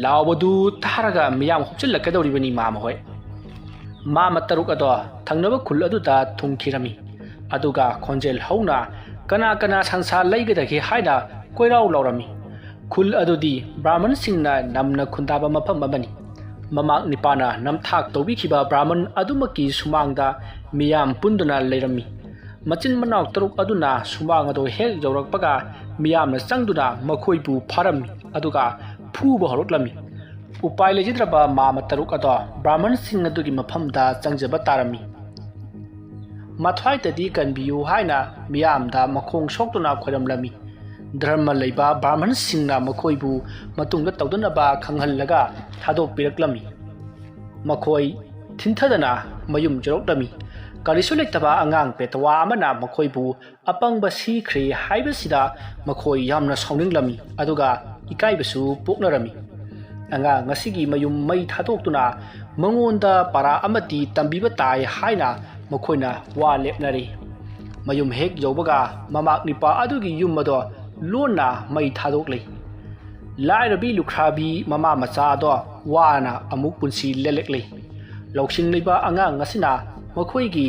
ꯂꯥꯎꯕꯗꯨ ꯇꯥꯔꯒ ꯃꯤꯌꯥꯝ ꯍꯨꯞꯆꯤꯜꯂꯛꯀꯗꯧꯔꯤꯕꯅꯤ ꯃꯥꯃ ꯍꯣꯏ꯫ ꯃꯥꯃ ꯇꯔꯨꯛ ꯑꯗꯣ ꯊꯪꯅꯕ ꯈꯨꯜ ꯑꯗꯨꯗ ꯊꯨꯡꯈꯤꯔꯝꯃꯤ꯫ ꯑꯗꯨꯒ ꯈꯣꯟꯖꯦꯜ ꯍꯧꯅ ꯀꯅꯥ ꯀꯅꯥ ꯁꯟꯁꯥ ꯂꯩꯒꯗꯒꯦ ꯍꯥꯏꯅ ꯀꯣꯏꯔꯥꯎ ꯂꯥꯎꯔꯝꯃꯤ꯫ ꯈꯨꯜ ꯑꯗꯨꯗꯤ ꯕ꯭ꯔꯥꯍꯃꯟꯁꯤꯡꯅ ꯅꯝꯅ ꯈꯨꯟꯗꯥꯕ ꯃꯐꯝ ꯑꯃꯅꯤ꯫ ꯃꯃꯥꯛ ꯅꯤꯄꯥꯅ ꯅꯝꯊꯥꯛ ꯇꯧꯕꯤꯈꯤꯕ ꯕ꯭ꯔꯥꯍꯃꯟ ꯑꯗꯨꯃꯛꯀꯤ ꯁꯨꯃꯥꯡꯗ ꯃꯤꯌꯥꯝ ꯄꯨꯟꯗꯨꯅ ꯂꯩꯔꯝꯃꯤ꯫ ꯃꯆꯤꯟ ꯃꯅꯥꯎ ꯇꯔꯨꯛ ꯑꯗꯨꯅ ꯁꯨꯃꯥꯡ ꯑꯗꯨ ꯍꯦꯛ ꯌꯧꯔꯛꯄꯒ ꯃꯤꯌꯥꯝꯅ ꯆꯪꯗꯨꯅ ꯃꯈꯣꯏꯕꯨ ꯐꯥꯔꯝꯃꯤ, ꯑꯗꯨꯒ ꯐꯨꯕ ꯍꯧꯔꯛꯂꯝꯃꯤ꯫ ꯎꯄꯥꯏ ꯂꯩꯖꯗ꯭ꯔꯕ ꯃꯥꯃ ꯇꯔꯨꯛ ꯑꯗꯣ ꯕ꯭ꯔꯥꯍꯃꯟꯁꯤꯡ ꯑꯗꯨꯒꯤ ꯃꯐꯝꯗ ꯆꯪꯖꯕ ꯇꯥꯔꯝꯃꯤ꯫ ꯃꯊ꯭ꯋꯥꯏꯇꯗꯤ ꯀꯟꯕꯤꯌꯨ ꯍꯥꯏꯅ ꯃꯤꯌꯥꯝꯗ ꯃꯈꯣꯡ ꯁꯣꯛꯇꯨꯅ ꯈꯣꯏꯔꯝꯂꯝꯃꯤ꯫ ꯙꯔꯃ ꯂꯩꯕ ꯕ꯭ꯔꯥꯍꯃꯟꯁꯤꯡꯅ ꯃꯈꯣꯏꯕꯨ ꯃꯇꯨꯡꯗ ꯇꯧꯗꯅꯕ ꯈꯪꯍꯜꯂꯒ ꯊꯥꯗꯣꯛꯄꯤꯔꯛꯂꯝꯃꯤ꯫ ꯃꯈꯣꯏ ꯊꯤꯟꯊꯗꯅ ꯃꯌꯨꯝ ꯌꯧꯔꯛꯂꯝꯃꯤ꯫ ꯀꯔꯤꯁꯨ ꯂꯩꯇꯕ ꯑꯉꯥꯡ ꯄꯦꯇꯋꯥ ꯑꯃꯅ ꯃꯈꯣꯏꯕꯨ ꯑꯄꯪꯕ ꯁꯤꯈ꯭ꯔꯦ ꯍꯥꯏꯕꯁꯤꯗ ꯃꯈꯣꯏ ꯌꯥꯝꯅ ꯁꯥꯎꯅꯤꯡꯂꯝꯃꯤ, ꯑꯗꯨꯒ ꯏꯀꯥꯏꯕꯁꯨ ꯄꯣꯛꯅꯔꯝꯃꯤ꯫ ꯑꯉꯥꯡ ꯑꯁꯤꯒꯤ ꯃꯌꯨꯝ ꯃꯩ ꯊꯥꯗꯣꯛꯇꯨꯅ ꯃꯉꯣꯟꯗ ꯄꯔꯥ ꯑꯃꯗꯤ ꯇꯝꯕꯤꯕ ꯇꯥꯏ ꯍꯥꯏꯅ ꯃꯈꯣꯏꯅ ꯋꯥ ꯂꯦꯞꯅꯔꯤ꯫ ꯃꯌꯨꯝ ꯍꯦꯛ ꯌꯧꯕꯒ ꯃꯃꯥꯛ ꯅꯤꯄꯥ ꯑꯗꯨꯒꯤ ꯌꯨꯝ ꯑꯗꯣ ꯂꯣꯟꯅ ꯃꯩ ꯊꯥꯗꯣꯛꯂꯤ꯫ ꯂꯥꯏꯔꯕꯤ ꯂꯨꯈ꯭ꯔꯥꯕꯤ ꯃꯃꯥ ꯃꯆꯥ ꯑꯗꯣ ꯋꯥꯅ ꯑꯃꯨꯛ ꯄꯨꯟꯁꯤ ꯂꯦꯜꯂꯛꯂꯤ꯫ ꯂꯧꯁꯤꯡ ꯂꯩꯕ ꯑꯉꯥꯡ ꯑꯁꯤꯅ ꯃꯈꯣꯏꯒꯤ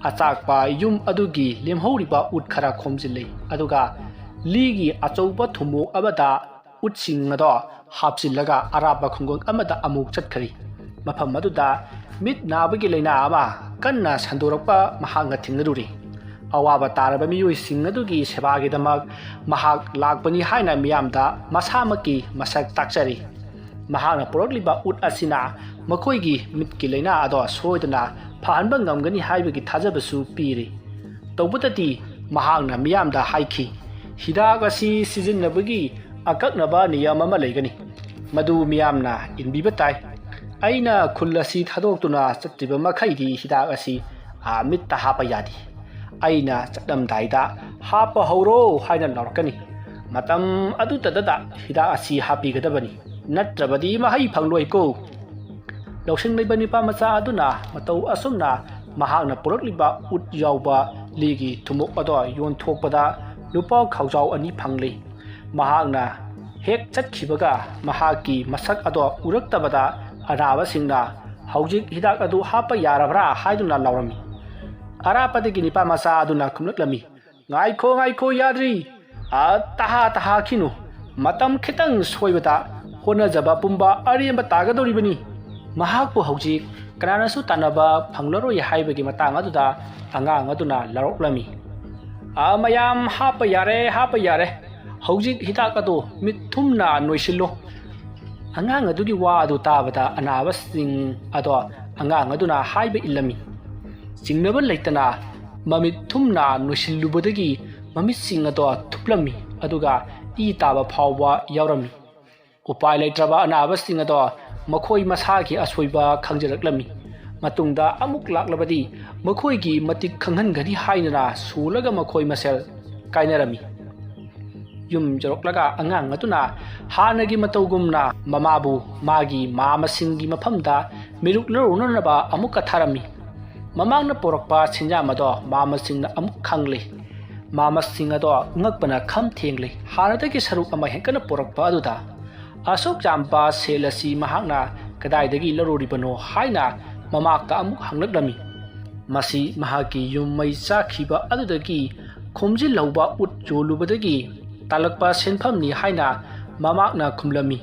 ꯑꯆꯥꯛꯄ ꯌꯨꯝ ꯑꯗꯨꯒꯤ ꯂꯦꯝꯍꯧꯔꯤꯕ ꯎꯠ ꯈꯔ ꯈꯣꯝꯖꯤꯜꯂꯤ, ꯑꯗꯨꯒ ꯂꯤꯒꯤ ꯑꯆꯧꯕ ꯊꯨꯝꯃꯣꯛ ꯑꯃꯗ ꯎꯠꯁꯤꯡ ꯑꯗꯣ ꯍꯥꯞꯆꯤꯜꯂꯒ ꯑꯔꯥꯞꯄ ꯈꯨꯡꯒꯪ ꯑꯃꯗ ꯑꯃꯨꯛ ꯆꯠꯈ꯭ꯔꯤ꯫ ꯃꯐꯝ ꯑꯗꯨꯗ ꯃꯤꯠ ꯅꯥꯕꯒꯤ ꯂꯥꯏꯅꯥ ꯑꯃ ꯀꯟꯅ ꯁꯟꯗꯣꯔꯛꯄ ꯃꯍꯥꯛꯅ ꯊꯦꯡꯅꯔꯨꯔꯤ꯫ ꯑꯋꯥꯕ ꯇꯥꯔꯕ ꯃꯤꯑꯣꯏꯁꯤꯡ ꯑꯗꯨꯒꯤ ꯁꯦꯕꯥꯒꯤꯗꯃꯛ ꯃꯍꯥꯛ ꯂꯥꯛꯄꯅꯤ ꯍꯥꯏꯅ ꯃꯤꯌꯥꯝꯗ ꯃꯁꯥꯃꯛꯀꯤ ꯃꯁꯛ ꯇꯥꯛꯆꯔꯤ꯫ ꯃꯍꯥꯛꯅ ꯄꯨꯔꯛꯂꯤꯕ ꯎꯠ ꯑꯁꯤꯅ ꯃꯈꯣꯏꯒꯤ ꯃꯤꯠꯀꯤ ꯂꯥꯏꯅꯥ ꯑꯗꯣ ꯁꯣꯏꯗꯅ ꯐꯍꯟꯕ ꯉꯝꯒꯅꯤ ꯍꯥꯏꯕꯒꯤ ꯊꯥꯖꯕꯁꯨ ꯄꯤꯔꯤ꯫ ꯇꯧꯕꯇꯗꯤ ꯃꯍꯥꯛꯅ ꯃꯤꯌꯥꯝꯗ ꯍꯥꯏꯈꯤ, "ꯍꯤꯗꯥꯛ ꯑꯁꯤ ꯁꯤꯖꯤꯟꯅꯕꯒꯤ ꯑꯀꯛꯅꯕ ꯅꯤꯌꯝ ꯑꯃ ꯂꯩꯒꯅꯤ꯫ ꯃꯗꯨ ꯃꯤꯌꯥꯝꯅ ꯏꯟꯕꯤꯕ ꯇꯥꯏ꯫ ꯑꯩꯅ ꯈꯨꯜ ꯑꯁꯤ ꯊꯥꯗꯣꯛꯇꯨꯅ ꯆꯠꯇ꯭ꯔꯤꯕ ꯃꯈꯩꯗꯤ ꯍꯤꯗꯥꯛ ꯑꯁꯤ, ꯑꯥ, ꯃꯤꯠꯇ ꯍꯥꯞꯄ ꯌꯥꯗꯦ꯫ ꯑꯩꯅ ꯆꯠꯂꯝꯗꯥꯏꯗ 'ꯍꯥꯞꯄ ꯍꯧꯔꯣ' ꯍꯥꯏꯅ ꯂꯥꯎꯔꯛꯀꯅꯤ꯫ ꯃꯇꯝ ꯑꯗꯨꯇꯗꯗ ꯍꯤꯗꯥꯛ ꯑꯁꯤ ꯍꯥꯞꯄꯤꯒꯗꯕꯅꯤ, ꯅꯠꯇ꯭ꯔꯕꯗꯤ ꯃꯍꯩ ꯐꯪꯂꯣꯏꯀꯣ"꯫ ꯂꯧꯁꯤꯡ ꯂꯩꯕ ꯅꯤꯄꯥ ꯃꯆꯥ ꯑꯗꯨꯅ ꯃꯇꯧ ꯑꯁꯨꯝꯅ ꯃꯍꯥꯛꯅ ꯄꯨꯔꯛꯂꯤꯕ ꯎꯠ ꯌꯥꯎꯕ ꯂꯤꯒꯤ ꯊꯨꯝꯃꯣꯛ ꯑꯗꯣ ꯌꯣꯟꯊꯣꯛꯄꯗ ꯂꯨꯄꯥ ꯈꯥꯎꯖꯥꯎ ꯑꯅꯤ ꯐꯪꯂꯤ꯫ ꯃꯍꯥꯛꯅ ꯍꯦꯛ ꯆꯠꯈꯤꯕꯒ ꯃꯍꯥꯛꯀꯤ ꯃꯁꯛ ꯑꯗꯣ ꯎꯔꯛꯇꯕꯗ ꯑꯅꯥꯕꯁꯤꯡꯅ, "ꯍꯧꯖꯤꯛ ꯍꯤꯗꯥꯛ ꯑꯗꯨ ꯍꯥꯞꯄ ꯌꯥꯔꯕ꯭ꯔꯥ?" ꯍꯥꯏꯗꯨꯅ ꯂꯥꯎꯔꯝꯃꯤ꯫ ꯑꯔꯥꯞꯄꯗꯒꯤ ꯅꯤꯄꯥ ꯃꯆꯥ ꯑꯗꯨꯅ ꯈꯨꯝꯂꯛꯂꯝꯃꯤ, "ꯉꯥꯏꯈꯣ, ꯉꯥꯏꯈꯣ, ꯌꯥꯗ꯭ꯔꯤ꯫ ꯑ, ꯇꯍꯥ ꯇꯍꯥꯈꯤꯅꯨ꯫ ꯃꯇꯝ ꯈꯤꯇꯪ ꯁꯣꯏꯕꯗ ꯍꯣꯠꯅꯖꯕ ꯄꯨꯝꯕ ꯑꯔꯦꯝꯕ ꯇꯥꯒꯗꯧꯔꯤꯕꯅꯤ꯫ ꯃꯍꯥꯛꯄꯨ ꯍꯧꯖꯤꯛ ꯀꯅꯥꯅꯁꯨ ꯇꯥꯟꯅꯕ ꯐꯪꯂꯔꯣꯏ" ꯍꯥꯏꯕꯒꯤ ꯃꯇꯥꯡ ꯑꯗꯨꯗ ꯑꯉꯥꯡ ꯑꯗꯨꯅ ꯂꯥꯎꯔꯛꯂꯝꯃꯤ꯫ "ꯑ, ꯃꯌꯥꯝ ꯍꯥꯞꯄ ꯌꯥꯔꯦ, ꯍꯥꯞꯄ ꯌꯥꯔꯦ꯫ ꯍꯧꯖꯤꯛ ꯍꯤꯗꯥꯛ ꯑꯗꯨ ꯃꯤꯠ ꯊꯨꯝꯅ ꯅꯣꯏꯁꯤꯜꯂꯨ"꯫ ꯑꯉꯥꯡ ꯑꯗꯨꯒꯤ ꯋꯥ ꯑꯗꯨ ꯇꯥꯕꯗ ꯑꯅꯥꯕꯁꯤꯡ ꯑꯗꯣ ꯑꯉꯥꯡ ꯑꯗꯨꯅ ꯍꯥꯏꯕ ꯏꯜꯂꯝꯃꯤ꯫ ꯆꯤꯡꯅꯕ ꯂꯩꯇꯅ ꯃꯃꯤꯠ ꯊꯨꯝꯅ ꯅꯣꯏꯁꯤꯜꯂꯨꯕꯗꯒꯤ ꯃꯃꯤꯠꯁꯤꯡ ꯑꯗꯣ ꯊꯨꯞꯂꯝꯃꯤ, ꯑꯗꯨꯒ ꯏ ꯇꯥꯕ ꯐꯥꯎꯕ ꯌꯥꯎꯔꯝꯃꯤ꯫ ꯎꯄꯥꯏ ꯂꯩꯇ꯭ꯔꯕ ꯑꯅꯥꯕꯁꯤꯡ ꯑꯗꯣ ꯃꯈꯣꯏ ꯃꯁꯥꯒꯤ ꯑꯁꯣꯏꯕ ꯈꯪꯖꯔꯛꯂꯝꯃꯤ꯫ ꯃꯇꯨꯡꯗ ꯑꯃꯨꯛ ꯂꯥꯛꯂꯕꯗꯤ ꯃꯈꯣꯏꯒꯤ ꯃꯇꯤꯛ ꯈꯪꯍꯟꯒꯅꯤ ꯍꯥꯏꯗꯨꯅ ꯁꯣꯜꯂꯒ ꯃꯈꯣꯏ ꯃꯁꯦꯜ ꯀꯥꯏꯅꯔꯝꯃꯤ꯫ ꯌꯨꯝ ꯌꯧꯔꯛꯂꯒ ꯑꯉꯥꯡ ꯑꯗꯨꯅ ꯍꯥꯟꯅꯒꯤ ꯃꯇꯧꯒꯨꯝꯅ ꯃꯃꯥꯕꯨ ꯃꯥꯒꯤ ꯃꯥ ꯃꯁꯤꯡꯒꯤ ꯃꯐꯝꯗ ꯃꯤꯔꯨꯛ ꯂꯧꯔꯨꯅꯅꯕ ꯑꯃꯨꯛꯀ ꯊꯥꯔꯝꯃꯤ꯫ ꯃꯃꯥꯡꯅ ꯄꯨꯔꯛꯄ ꯁꯦꯟꯖꯥꯝ ꯑꯗꯣ ꯃꯥꯃꯁꯤꯡꯅ ꯑꯃꯨꯛ ꯈꯪꯂꯤ꯫ ꯃꯥꯃꯁꯤꯡ ꯑꯗꯣ ꯉꯛꯄꯅ ꯈꯝ ꯊꯦꯡꯂꯤ꯫ ꯍꯥꯟꯅꯗꯒꯤ ꯁꯔꯨꯛ ꯑꯃ ꯍꯦꯟꯒꯠꯅ ꯄꯨꯔꯛꯄ ꯑꯗꯨꯗ ꯑꯁꯨꯛ ꯌꯥꯝꯕ ꯁꯦꯜ ꯑꯁꯤ ꯃꯍꯥꯛꯅ ꯀꯗꯥꯏꯗꯒꯤ ꯂꯧꯔꯨꯔꯤꯕꯅꯣ ꯍꯥꯏꯅ ꯃꯃꯥꯛꯇ ꯑꯃꯨꯛ ꯍꯪꯂꯛꯂꯝꯃꯤ꯫ ꯃꯁꯤ ꯃꯍꯥꯛꯀꯤ ꯌꯨꯝ ꯃꯩ ꯆꯥꯛꯈꯤꯕ ꯑꯗꯨꯗꯒꯤ ꯈꯣꯝꯖꯤꯜꯍꯧꯕ ꯎꯠ ꯌꯣꯜꯂꯨꯕꯗꯒꯤ ꯇꯥꯜꯂꯛꯄ ꯁꯦꯟꯐꯝꯅꯤ ꯍꯥꯏꯅ ꯃꯃꯥꯛꯅ ꯈꯨꯝꯂꯝꯃꯤ꯫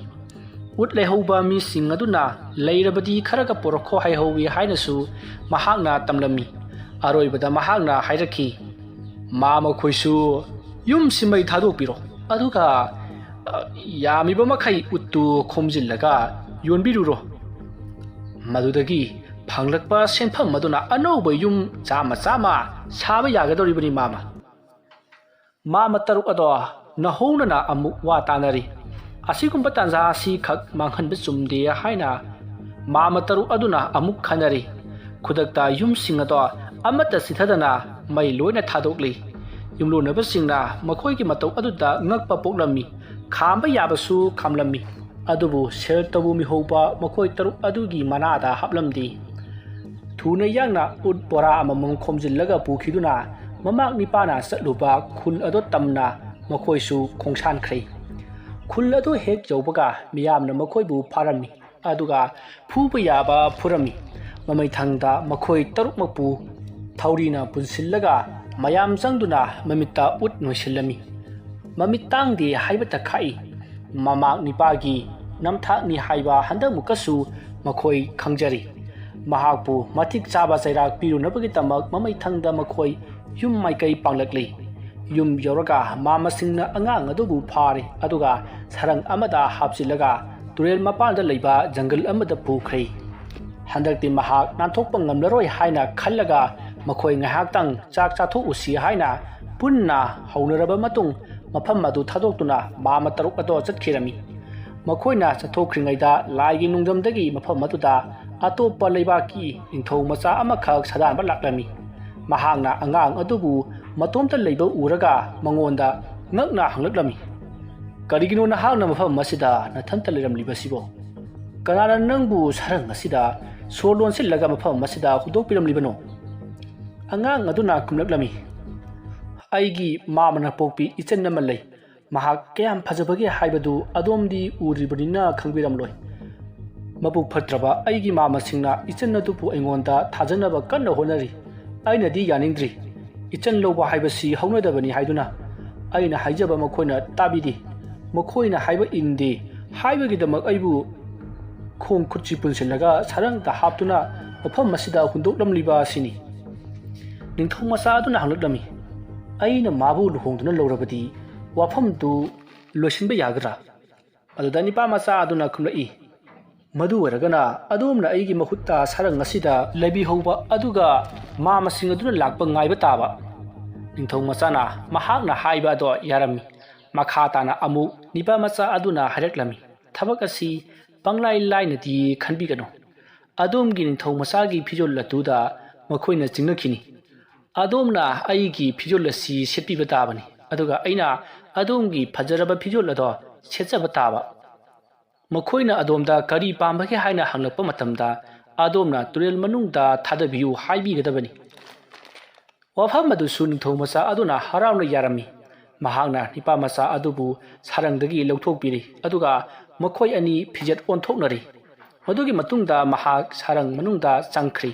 ꯎꯠ ꯂꯩꯍꯧꯕ ꯃꯤꯁꯤꯡ ꯑꯗꯨꯅ ꯂꯩꯔꯕꯗꯤ ꯈꯔꯒ ꯄꯨꯔꯛꯈꯣ ꯍꯥꯏꯍꯧꯋꯤ ꯍꯥꯏꯅꯁꯨ ꯃꯍꯥꯛꯅ ꯇꯝꯂꯝꯃꯤ꯫ ꯑꯔꯣꯏꯕꯗ ꯃꯍꯥꯛꯅ ꯍꯥꯏꯔꯛꯈꯤ, "ꯃꯥ ꯃꯈꯣꯏꯁꯨ ꯌꯨꯝꯁꯤ ꯃꯩ ꯊꯥꯗꯣꯛꯄꯤꯔꯣ, ꯑꯗꯨꯒ, ꯑ, ꯌꯥꯝꯃꯤꯕ ꯃꯈꯩ ꯎꯠꯇꯨ ꯈꯣꯝꯖꯤꯜꯂꯒ ꯌꯣꯟꯕꯤꯔꯨꯔꯣ꯫ ꯃꯗꯨꯗꯒꯤ ꯐꯪꯂꯛꯄ ꯁꯦꯟꯐꯝ ꯑꯗꯨꯅ ꯑꯅꯧꯕ ꯌꯨꯝ ꯆꯥꯝꯃ ꯆꯥꯝꯃ ꯁꯥꯕ ꯌꯥꯒꯗꯧꯔꯤꯕꯅꯤ, ꯃꯥꯃ꯫" ꯃꯥꯃ ꯇꯔꯨꯛ ꯑꯗꯣ ꯅꯧꯍꯧꯅꯅ ꯑꯃꯨꯛ ꯋꯥ ꯇꯥꯅꯔꯤ꯫ ꯑꯁꯤꯒꯨꯝꯕ ꯇꯥꯟꯖꯥ ꯑꯁꯤ ꯈꯛ ꯃꯥꯡꯍꯟꯕ ꯆꯨꯝꯗꯦ ꯍꯥꯏꯅ ꯃꯥꯃ ꯇꯔꯨꯛ ꯑꯗꯨꯅ ꯑꯃꯨꯛ ꯈꯟꯅꯔꯤ꯫ ꯈꯨꯗꯛꯇ ꯌꯨꯝꯁꯤꯡ ꯑꯗꯣ ꯑꯃꯠꯇ ꯆꯤꯊꯗꯅ ꯃꯩ ꯂꯣꯏꯅ ꯊꯥꯗꯣꯛꯂꯤ꯫ ꯌꯨꯝꯂꯣꯟꯅꯕꯁꯤꯡꯅ ꯃꯈꯣꯏꯒꯤ ꯃꯇꯧ ꯑꯗꯨꯗ ꯉꯛꯄ ꯄꯣꯛꯂꯝꯃꯤ꯫ ꯈꯥꯝꯕ ꯌꯥꯕꯁꯨ ꯈꯥꯝꯂꯝꯃꯤ꯫ ꯑꯗꯨꯕꯨ ꯁꯦꯜ ꯇꯧꯕ ꯃꯤꯍꯧꯕ ꯃꯈꯣꯏ ꯇꯔꯨꯛ ꯑꯗꯨꯒꯤ ꯃꯅꯥꯗ ꯍꯥꯞꯂꯝꯗꯦ꯫ ꯊꯨꯅ ꯌꯥꯡꯅ ꯎꯠ ꯕꯣꯔꯥ ꯑꯃꯃꯝ ꯈꯣꯝꯖꯤꯜꯂꯒ ꯄꯨꯈꯤꯗꯨꯅ ꯃꯃꯥꯛ ꯅꯤꯄꯥꯅ ꯆꯠꯂꯨꯕ ꯈꯨꯜ ꯑꯗꯨ ꯇꯝꯅ ꯃꯈꯣꯏꯁꯨ ꯈꯣꯡꯁꯥꯟꯈ꯭ꯔꯦ꯫ ꯈꯨꯜ ꯑꯗꯨ ꯍꯦꯛ ꯌꯧꯕꯒ ꯃꯤꯌꯥꯝꯅ ꯃꯈꯣꯏꯕꯨ ꯐꯥꯔꯝꯃꯤ, ꯑꯗꯨꯒ ꯐꯨꯕ ꯌꯥꯕ ꯐꯨꯔꯝꯃꯤ꯫ ꯃꯃꯩꯊꯪꯗ ꯃꯈꯣꯏ ꯇꯔꯨꯛꯃꯛꯄꯨ ꯊꯧꯔꯤꯅ ꯄꯨꯟꯁꯤꯜꯂꯒ ꯃꯌꯥꯝ ꯆꯪꯗꯨꯅ ꯃꯃꯤꯠꯇ ꯎꯠ ꯅꯣꯏꯁꯤꯜꯂꯝꯃꯤ꯫ ꯃꯃꯤꯠ ꯇꯥꯡꯗꯦ ꯍꯥꯏꯕꯇ ꯈꯥꯛꯏ꯫ ꯃꯃꯥꯛ ꯅꯤꯄꯥꯒꯤ ꯅꯝꯊꯥꯛꯅꯤ ꯍꯥꯏꯕ ꯍꯟꯗꯛꯃꯨꯛꯀꯁꯨ ꯃꯈꯣꯏ ꯈꯪꯖꯔꯤ꯫ ꯃꯍꯥꯛꯄꯨ ꯃꯇꯤꯛ ꯆꯥꯕ ꯆꯩꯔꯥꯛ ꯄꯤꯔꯨꯅꯕꯒꯤꯗꯃꯛ ꯃꯃꯩꯊꯪꯗ ꯃꯈꯣꯏ ꯌꯨꯝ ꯃꯥꯏꯀꯩ ꯄꯥꯡꯂꯛꯂꯤ꯫ ꯌꯨꯝ ꯌꯧꯔꯒ ꯃꯥꯃꯁꯤꯡꯅ ꯑꯉꯥꯡ ꯑꯗꯨꯕꯨ ꯐꯥꯔꯦ, ꯑꯗꯨꯒ ꯁꯔꯪ ꯑꯃꯗ ꯍꯥꯞꯆꯤꯜꯂꯒ ꯇꯨꯔꯦꯜ ꯃꯄꯥꯟꯗ ꯂꯩꯕ ꯖꯪꯒꯜ ꯑꯃꯗ ꯄꯨꯈ꯭ꯔꯦ꯫ ꯍꯟꯗꯛꯇꯤ ꯃꯍꯥꯛ ꯅꯥꯟꯊꯣꯛꯄ ꯉꯝꯂꯔꯣꯏ ꯍꯥꯏꯅ ꯈꯜꯂꯒ ꯃꯈꯣꯏ ꯉꯥꯏꯍꯥꯛꯇꯪ ꯆꯥꯛ ꯆꯥꯊꯣꯛꯎꯁꯤ ꯍꯥꯏꯅ ꯄꯨꯟꯅ ꯍꯧꯅꯔꯕ ꯃꯇꯨꯡ ꯃꯐꯝ ꯑꯗꯨ ꯊꯥꯗꯣꯛꯇꯨꯅ ꯃꯥꯃ ꯇꯔꯨꯛ ꯑꯗꯣ ꯆꯠꯈꯤꯔꯝꯃꯤ꯫ ꯃꯈꯣꯏꯅ ꯆꯠꯊꯣꯛꯈ꯭ꯔꯤꯉꯩꯗ ꯂꯥꯏꯒꯤ ꯅꯨꯡꯗꯝꯗꯒꯤ ꯃꯐꯝ ꯑꯗꯨꯗ ꯑꯇꯣꯞꯄ ꯂꯩꯕꯥꯛꯀꯤ ꯅꯤꯡꯊꯧ ꯃꯆꯥ ꯑꯃꯈꯛ ꯁꯥꯗꯥꯟꯕ ꯂꯥꯛꯂꯝꯃꯤ꯫ ꯃꯍꯥꯛꯅ ꯑꯉꯥꯡ ꯑꯗꯨꯕꯨ ꯃꯇꯣꯝꯇ ꯂꯩꯕ ꯎꯔꯒ ꯃꯉꯣꯟꯗ ꯉꯛꯅ ꯍꯪꯂꯛꯂꯝꯃꯤ, "ꯀꯔꯤꯒꯤꯅꯣ ꯅꯍꯥꯛꯅ ꯃꯐꯝ ꯑꯁꯤꯗ ꯅꯊꯟꯇ ꯂꯩꯔꯝꯂꯤꯕꯁꯤꯕꯣ? ꯀꯅꯥꯅ ꯅꯪꯕꯨ ꯁꯔꯪ ꯑꯁꯤꯗ ꯁꯣꯔ ꯂꯣꯟꯁꯤꯜꯂꯒ ꯃꯐꯝ ꯑꯁꯤꯗ ꯍꯨꯟꯗꯣꯛꯄꯤꯔꯝꯂꯤꯕꯅꯣ?" ꯑꯉꯥꯡ ꯑꯗꯨꯅ ꯈꯨꯝꯂꯛꯂꯝꯃꯤ, "ꯑꯩꯒꯤ ꯃꯥꯃꯅ ꯄꯣꯛꯄꯤ ꯏꯆꯟ ꯑꯃ ꯂꯩ꯫ ꯃꯍꯥꯛ ꯀꯌꯥꯝ ꯐꯖꯕꯒꯦ ꯍꯥꯏꯕꯗꯨ ꯑꯗꯣꯝꯗꯤ ꯎꯗ꯭ꯔꯤꯕꯅꯤꯅ ꯈꯪꯕꯤꯔꯝꯂꯣꯏ꯫ ꯃꯕꯨꯛ ꯐꯠꯇ꯭ꯔꯕ ꯑꯩꯒꯤ ꯃꯥꯃꯁꯤꯡꯅ ꯏꯆꯟ ꯑꯗꯨꯕꯨ ꯑꯩꯉꯣꯟꯗ ꯊꯥꯖꯅꯕ ꯀꯟꯅ ꯍꯣꯠꯅꯔꯤ꯫ ꯑꯩꯅꯗꯤ ꯌꯥꯅꯤꯡꯗ꯭ꯔꯤ꯫ ꯏꯆꯟ ꯂꯧꯕ ꯍꯥꯏꯕꯁꯤ ꯍꯧꯅꯗꯕꯅꯤ ꯍꯥꯏꯗꯨꯅ ꯑꯩꯅ ꯍꯥꯏꯖꯕ ꯃꯈꯣꯏꯅ ꯇꯥꯕꯤꯗꯦ꯫ ꯃꯈꯣꯏꯅ ꯍꯥꯏꯕ ꯏꯟꯗꯦ ꯍꯥꯏꯕꯒꯤꯗꯃꯛ ꯑꯩꯕꯨ ꯈꯣꯡ ꯈꯨꯠꯁꯤ ꯄꯨꯟꯁꯤꯜꯂꯒ ꯁꯔꯪꯗ ꯍꯥꯞꯇꯨꯅ ꯃꯐꯝ ꯑꯁꯤꯗ ꯍꯨꯟꯗꯣꯛꯂꯝꯂꯤꯕ ꯑꯁꯤꯅꯤ꯫" ꯅꯤꯡꯊꯧ ꯃꯆꯥ ꯑꯗꯨꯅ ꯍꯪꯂꯛꯂꯝꯃꯤ, "ꯑꯩꯅ ꯃꯥꯕꯨ ꯂꯨꯍꯣꯡꯗꯨꯅ ꯂꯧꯔꯕꯗꯤ ꯋꯥꯐꯝꯗꯨ ꯂꯣꯏꯁꯤꯟꯕ ꯌꯥꯒꯗ꯭ꯔꯥ?" ꯑꯗꯨꯗ ꯅꯤꯄꯥ ꯃꯆꯥ ꯑꯗꯨꯅ ꯈꯨꯝꯂꯛꯏ, "ꯃꯗꯨ ꯑꯣꯏꯔꯒꯅ ꯑꯗꯣꯝꯅ ꯑꯩꯒꯤ ꯃꯍꯨꯠꯇ ꯁꯔꯪ ꯑꯁꯤꯗ ꯂꯩꯕꯤꯍꯧꯕ ꯑꯗꯨꯒ ꯃꯥꯃꯁꯤꯡ ꯑꯗꯨꯅ ꯂꯥꯛꯄ ꯉꯥꯏꯕ ꯇꯥꯕ꯫" ꯅꯤꯡꯊꯧ ꯃꯆꯥꯅ ꯃꯍꯥꯛꯅ ꯍꯥꯏꯕ ꯑꯗꯣ ꯌꯥꯔꯝꯃꯤ꯫ ꯃꯈꯥ ꯇꯥꯅ ꯑꯃꯨꯛ ꯅꯤꯄꯥ ꯃꯆꯥ ꯑꯗꯨꯅ ꯍꯥꯏꯔꯛꯂꯝꯃꯤ, "ꯊꯕꯛ ꯑꯁꯤ ꯄꯪꯂꯥꯏ ꯂꯥꯏꯅꯗꯤ ꯈꯟꯕꯤꯒꯅꯨ꯫ ꯑꯗꯣꯝꯒꯤ ꯅꯤꯡꯊꯧ ꯃꯆꯥꯒꯤ ꯐꯤꯖꯣꯜ ꯑꯗꯨꯗ ꯃꯈꯣꯏꯅ ꯆꯤꯡꯅꯈꯤꯅꯤ꯫ ꯑꯗꯣꯝꯅ ꯑꯩꯒꯤ ꯐꯤꯖꯣꯜ ꯑꯁꯤ ꯁꯦꯠꯄꯤꯕ ꯇꯥꯕꯅꯤ, ꯑꯗꯨꯒ ꯑꯩꯅ ꯑꯗꯣꯝꯒꯤ ꯐꯖꯔꯕ ꯐꯤꯖꯣꯜ ꯑꯗꯣ ꯁꯦꯠꯆꯕ ꯇꯥꯕ꯫ ꯃꯈꯣꯏꯅ ꯑꯗꯣꯝꯗ ꯀꯔꯤ ꯄꯥꯝꯕꯒꯦ ꯍꯥꯏꯅ ꯍꯪꯂꯛꯄ ꯃꯇꯝꯗ ꯑꯗꯣꯝꯅ ꯇꯨꯔꯦꯜ ꯃꯅꯨꯡꯗ ꯊꯥꯗꯕꯤꯌꯨ ꯍꯥꯏꯕꯤꯒꯗꯕꯅꯤ꯫" ꯋꯥꯐꯝ ꯑꯗꯨꯁꯨ ꯅꯤꯡꯊꯧ ꯃꯆꯥ ꯑꯗꯨꯅ ꯍꯔꯥꯎꯅ ꯌꯥꯔꯝꯃꯤ꯫ ꯃꯍꯥꯛꯅ ꯅꯤꯄꯥ ꯃꯆꯥ ꯑꯗꯨꯕꯨ ꯁꯔꯪꯗꯒꯤ ꯂꯧꯊꯣꯛꯄꯤꯔꯤ, ꯑꯗꯨꯒ ꯃꯈꯣꯏ ꯑꯅꯤ ꯐꯤꯖꯦꯠ ꯑꯣꯟꯊꯣꯛꯅꯔꯤ꯫ ꯃꯗꯨꯒꯤ ꯃꯇꯨꯡꯗ ꯃꯍꯥꯛ ꯁꯔꯪ ꯃꯅꯨꯡꯗ ꯆꯪꯈ꯭ꯔꯤ꯫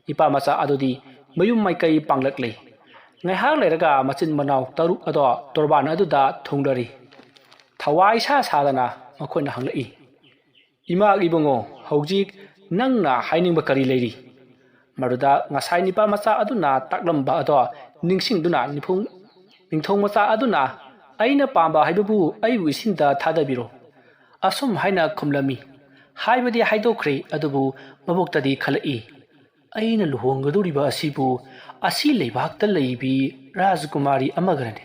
ꯅꯤꯄꯥ ꯃꯆꯥ ꯑꯗꯨꯗꯤ ꯃꯌꯨꯝ ꯃꯥꯏꯀꯩ ꯄꯥꯡꯂꯛꯂꯤ꯫ ꯉꯥꯏꯍꯥꯛ ꯂꯩꯔꯒ ꯃꯆꯤꯟ ꯃꯅꯥꯎ ꯇꯔꯨꯛ ꯑꯗꯣ ꯇꯣꯔꯕꯥꯟ ꯑꯗꯨꯗ ꯊꯨꯡꯂꯔꯤ꯫ ꯊꯋꯥꯏ ꯁꯥ ꯁꯥꯗꯅ ꯃꯈꯣꯏꯅ ꯍꯪꯂꯛꯏ, "ꯏꯃꯥ ꯏꯕꯨꯡꯉꯣ, ꯍꯧꯖꯤꯛ ꯅꯪꯅ ꯍꯥꯏꯅꯤꯡꯕ ꯀꯔꯤ ꯂꯩꯔꯤ?" ꯃꯗꯨꯗ ꯉꯁꯥꯏ ꯅꯤꯄꯥ ꯃꯆꯥ ꯑꯗꯨꯅ ꯇꯥꯛꯂꯝꯕ ꯑꯗꯣ ꯅꯤꯡꯁꯤꯡꯗꯨꯅ ꯅꯤꯐꯨꯡ-, ꯅꯤꯡꯊꯧ ꯃꯆꯥ ꯑꯗꯨꯅ, "ꯑꯩꯅ ꯄꯥꯝꯕ ꯍꯥꯏꯕꯕꯨ ꯑꯩꯕꯨ ꯏꯁꯤꯡꯗ ꯊꯥꯗꯕꯤꯔꯣ" ꯑꯁꯨꯝ ꯍꯥꯏꯅ ꯈꯨꯝꯂꯝꯃꯤ꯫ ꯍꯥꯏꯕꯗꯤ ꯍꯥꯏꯗꯣꯛꯈ꯭ꯔꯦ, ꯑꯗꯨꯕꯨ ꯃꯕꯨꯛꯇꯗꯤ ꯈꯜꯂꯛꯏ, "ꯑꯩꯅ ꯂꯨꯍꯣꯡꯒꯗꯧꯔꯤꯕ ꯑꯁꯤꯕꯨ ꯑꯁꯤ ꯂꯩꯕꯥꯛꯇ ꯂꯩꯕꯤ ꯔꯥꯖꯀꯨꯃꯥꯔꯤ ꯑꯃꯒꯅꯤ꯫"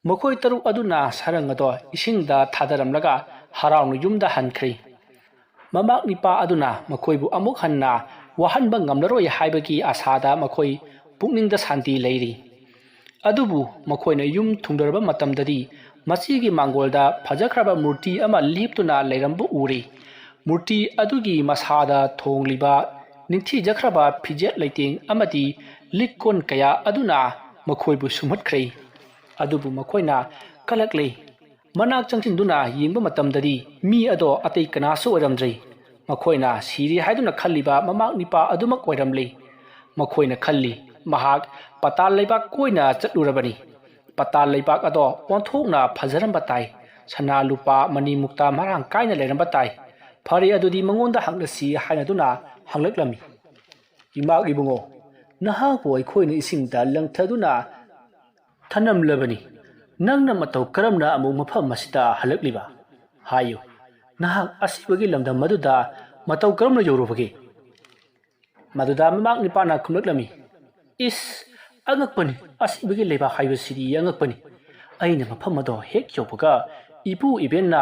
ꯃꯈꯣꯏ ꯇꯔꯨꯛ ꯑꯗꯨꯅ ꯁꯔꯪ ꯑꯗꯣ ꯏꯁꯤꯡꯗ ꯊꯥꯗꯔꯝꯂꯒ ꯍꯔꯥꯎꯅ ꯌꯨꯝꯗ ꯍꯟꯈ꯭ꯔꯦ꯫ ꯃꯃꯥ ꯅꯤꯄꯥ ꯑꯗꯨꯅ ꯃꯈꯣꯏꯕꯨ ꯑꯃꯨꯛ ꯍꯟꯅ ꯋꯥꯍꯟꯕ ꯉꯝꯂꯔꯣꯏ ꯍꯥꯏꯕꯒꯤ ꯑꯁꯥꯗ ꯃꯈꯣꯏ ꯄꯨꯛꯅꯤꯡꯗ ꯁꯥꯟꯇꯤ ꯂꯩꯔꯤ꯫ ꯑꯗꯨꯕꯨ ꯃꯈꯣꯏꯅ ꯌꯨꯝ ꯊꯨꯡꯂꯔꯕ ꯃꯇꯝꯗꯗꯤ ꯃꯁꯤꯒꯤ ꯃꯥꯡꯒꯣꯜꯗ ꯐꯖꯈ꯭ꯔꯕ ꯃꯨꯔꯇꯤ ꯑꯃ ꯂꯦꯞꯇꯨꯅ ꯂꯩꯔꯝꯕ ꯎꯔꯦ꯫ ꯃꯨꯔꯇꯤ ꯑꯗꯨꯒꯤ ꯃꯁꯥꯗ ꯊꯣꯡꯂꯤꯕ ꯅꯤꯡꯊꯤꯖꯈ꯭ꯔꯕ ꯐꯤꯖꯦꯠ ꯂꯩꯇꯦꯡ ꯑꯃꯗꯤ ꯂꯤꯛ ꯀꯣꯟ ꯀꯌꯥ ꯑꯗꯨꯅ ꯃꯈꯣꯏꯕꯨ ꯁꯨꯝꯍꯠꯈ꯭ꯔꯦ꯫ ꯑꯗꯨꯕꯨ ꯃꯈꯣꯏꯅ ꯀꯜꯂꯛꯂꯦ꯫ ꯃꯅꯥꯛ ꯆꯪꯁꯤꯟꯗꯨꯅ ꯌꯦꯡꯕ ꯃꯇꯝꯗꯗꯤ ꯃꯤ ꯑꯗꯣ ꯑꯇꯩ ꯀꯅꯥꯁꯨ ꯑꯣꯏꯔꯝꯗ꯭ꯔꯦ꯫ ꯃꯈꯣꯏꯅ ꯁꯤꯔꯦ ꯍꯥꯏꯗꯨꯅ ꯈꯜꯂꯤꯕ ꯃꯃꯥ ꯅꯤꯄꯥ ꯑꯗꯨꯃꯛ ꯑꯣꯏꯔꯝꯂꯦ꯫ ꯃꯈꯣꯏꯅ ꯈꯜꯂꯤ, ꯃꯍꯥꯛ ꯄꯇꯥꯜ ꯂꯩꯕꯥꯛ ꯀꯣꯏꯅ ꯆꯠꯂꯨꯔꯕꯅꯤ꯫ ꯄꯇꯥꯜ ꯂꯩꯕꯥꯛ ꯑꯗꯣ ꯑꯣꯟꯊꯣꯛꯅ ꯐꯖꯔꯝꯕ ꯇꯥꯏ꯫ ꯁꯅꯥ ꯂꯨꯄꯥ ꯃꯅꯤ ꯃꯨꯛꯇ ꯃꯔꯥꯡ ꯀꯥꯏꯅ ꯂꯩꯔꯝꯕ ꯇꯥꯏ꯫ ꯐꯔꯦ, ꯑꯗꯨꯗꯤ ꯃꯉꯣꯟꯗ ꯍꯪꯂꯁꯤ ꯍꯥꯏꯅꯗꯨꯅ ꯍꯪꯂꯛꯂꯝꯃꯤ꯫ ꯏꯃꯥ ꯏꯕꯨꯡꯉꯣ, ꯅꯍꯥꯛꯄꯨ ꯑꯩꯈꯣꯏꯅ ꯏꯁꯤꯡꯗ ꯂꯪꯊꯗꯨꯅ ꯊꯅꯝꯂꯕꯅꯤ꯫ ꯅꯪꯅ ꯃꯇꯧ ꯀꯔꯝꯅ ꯑꯃꯨꯛ ꯃꯐꯝ ꯑꯁꯤꯗ ꯍꯜꯂꯛꯂꯤꯕ? ꯍꯥꯏꯌꯨ, ꯅꯍꯥꯛ ꯑꯁꯤꯕꯒꯤ ꯂꯝꯗꯝ ꯑꯗꯨꯗ ꯃꯇꯧ ꯀꯔꯝꯅ ꯌꯧꯔꯨꯕꯒꯦ? ꯃꯗꯨꯗ ꯃꯃꯥ ꯅꯤꯄꯥꯅ ꯈꯨꯝꯂꯛꯂꯝꯃꯤ, ꯏꯁ, ꯑꯉꯛꯄꯅꯤ, ꯑꯁꯤꯕꯒꯤ ꯂꯩꯕꯥꯛ ꯍꯥꯏꯕꯁꯤꯗꯤ ꯑꯉꯛꯄꯅꯤ꯫ ꯑꯩꯅ ꯃꯐꯝ ꯑꯗꯣ ꯍꯦꯛ ꯌꯧꯕꯒ ꯏꯄꯨ ꯏꯕꯦꯟꯅ